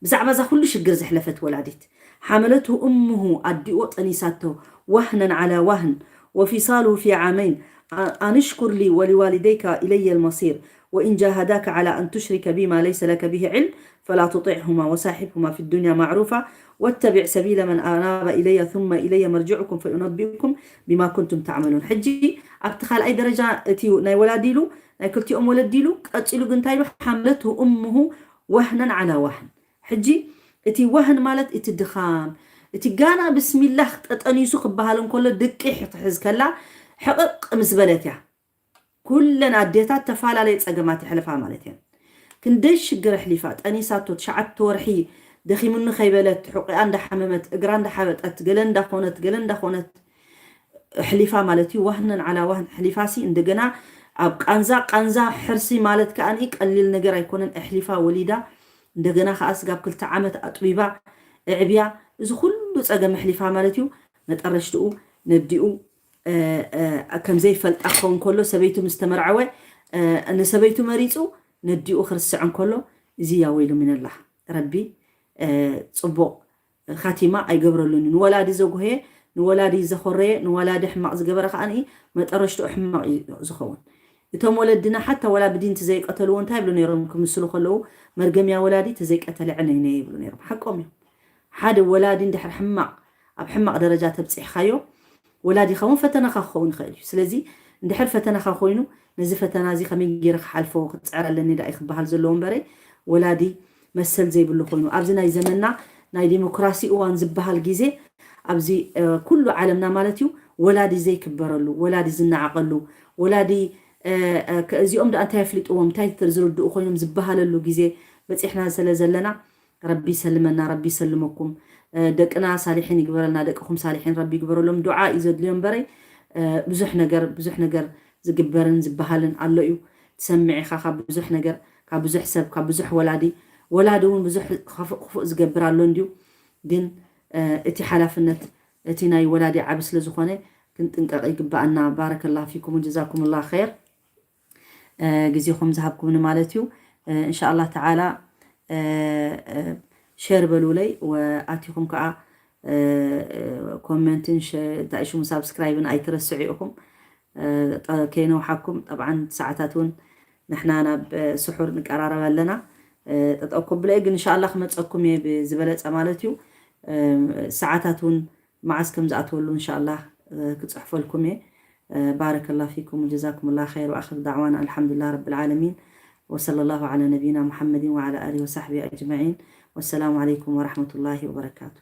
ብዛዕባ እዛ ኩሉ ሽግር ዘሕለፈት ወላዲት ሓመለትሁ እሙሁ ኣዲኡ ጠኒሳቶ ወህነን ዓላ ዋህን وفصاله في عامين أن اشكر لي ولوالديك إلي المصير وإن جاهداك على أن تشرك بي ما ليس لك به علم فلا تطعهما وصاحبهما في الدنيا معروفا واتبع سبيل من أناب إلي ثم إلي مرجعكم فأنبئكم بما كنتم تعملون። ሕጂ ኣብቲ ካልኣይ ደረጃ እቲ ናይ ወላዲ ኢሉ ናይ ክልቲኦም ወለዲ ኢሉ ቀፂሉ ግን እንታይ ኢሉ ሓመለትሁ እሙሁ ወህነን ዓላ ዋህን። ሕጂ እቲ ወህን ማለት እቲ ድኻም እቲ ጋና ብስሚላህ ጠጠኒሱ ክበሃል እንከሎ ድቂ ክትሕዝ ከላ ሕቕቕ ምስ በለት እያ። ኩለን ኣዴታት ተፈላለየ ፀገማት የሕልፋ ማለት እየን። ክንደይ ሽግር ኣሕሊፋ ጠኒሳቶ ትሽዓተ ወርሒ ደኺሙኒ ከይበለት ሕቁኣ እንዳሓመመት እግራ እንዳሓበጠት ገለ እንዳኾነት ገለ እንዳኾነት ኣሕሊፋ ማለት እዩ። ዋህነን ዓላ ዋህን ኣሕሊፋ ሲ እንደገና ኣብ ቃንዛ ቃንዛ ሕርሲ ማለት ከኣ ቀሊል ነገር ኣይኮነን። ኣሕሊፋ ወሊዳ እንደገና ከኣ ስጋብ ክልተ ዓመት ኣጥቢባ ኣዕብያ እዚ ኩሉ ፀገም ኣሕሊፋ ማለት እዩ። መጠረሽትኡ ነዲኡ ከም ዘይፈልጣ ክኸውን ከሎ ሰበይቱ ምስ ተመርዓወ ንሰበይቱ መሪፁ ነዲኡ ክርስዕ እንከሎ እዚ ያ ወይሉ ሚነላህ ረቢ ፅቡቕ ካቲማ ኣይገብረሉን እዩ። ንወላዲ ዘጉህየ ንወላዲ ዘኾረየ ንወላዲ ሕማቕ ዝገበረ ከዓ መጠረሽትኡ ሕማቕ እዩ ዝኸውን። እቶም ወለድና ሓታ ወላ ብዲን ተዘይቀተልዎ እንታይ ይብሉ ነይሮም ክምስሉ ከለዉ፣ መርገምያ ወላዲ ተዘይቀተለ ዕነይነ ይብሉ ነይሮም። ሓቆም እዮም። ሓደ ወላዲ እንድሕር ሕማቕ ኣብ ሕማቕ ደረጃ ተብፂሕካዮ፣ ወላዲኻ እውን ፈተናኻ ክኸውን ይኽእል እዩ። ስለዚ እንድሕር ፈተናኻ ኮይኑ፣ ነዚ ፈተና እዚ ከመይ ገይረ ክሓልፎ ክፅዕር ኣለኒ ዳኣ ክበሃል ዘለዎ እምበረ፣ ወላዲ መሰል ዘይብሉ ኮይኑ፣ ኣብዚ ናይ ዘመንና ናይ ዲሞክራሲ እዋን ዝበሃል ግዜ፣ ኣብዚ ኩሉ ዓለምና ማለት እዩ፣ ወላዲ ዘይክበረሉ፣ ወላዲ ዝነዓቐሉ፣ ወላዲ እዚኦም ደኣ እንታይ ኣፍሊጥዎም፣ እንታይ ዝርድኡ ኮይኖም ዝበሃለሉ ግዜ በፂሕና ስለ ዘለና፣ ረቢ ይሰልመና፣ ረቢ ይሰልመኩም። ደቅና ሳሊሒን ይግበረልና፣ ደቅኹም ሳሊሒን ረቢ ይግበረሎም። ዱዓ እዩ ዘድልዮ እምበረይ፣ ብዙሕ ነገር፣ ብዙሕ ነገር ዝግበርን ዝበሃልን ኣሎ እዩ። ትሰምዕ ኢኻ ካብ ብዙሕ ነገር፣ ካብ ብዙሕ ሰብ፣ ካብ ብዙሕ ወላዲ። ወላዲ እውን ብዙሕ ክፉእ ዝገብር ኣሎ እንድዩ። ግን እቲ ሓላፍነት እቲ ናይ ወላዲ ዓቢ ስለ ዝኾነ ክንጥንቀቕ ይግባኣና። ባረከላ ፊኩም ወጀዛኩም ላ ኸይር። ግዜኹም ዝሃብኩምኒ ማለት እዩ። እንሻ ኣላህ ተዓላ ሸር በሉለይ፣ ኣቲኹም ከዓ ኮመንትን እንታይ ሽሙ ሳብስክራይብን ኣይትረስዑ ኢኹም። ከይነውሓኩም፣ ጠብዓን ሰዓታት እውን ንሕና ናብ ስሑር ንቀራረብ ኣለና። ጠጠው ከብለ ግን እንሻ ኣላህ ክመፀኩም እየ ብዝበለፀ ማለት እዩ። ሰዓታት እውን መዓስ ከም ዝኣትወሉ እንሻ ኣላህ ክፅሕፈልኩም እየ። ባረከላ ፊኩም ወጀዛኩም ላ ኸይር። ወኣኽር ዳዕዋና ኣልሓምዱሊላህ ረብል ዓለሚን። ወሰለ ላሁ ዓላ ነቢይና ሙሐመድን ወዓላ ኣሊሂ ወሳሕቢሂ ኣጅመዒን። ወሰላሙ ዓለይኩም ወረሕመቱላሂ ወበረካቱ።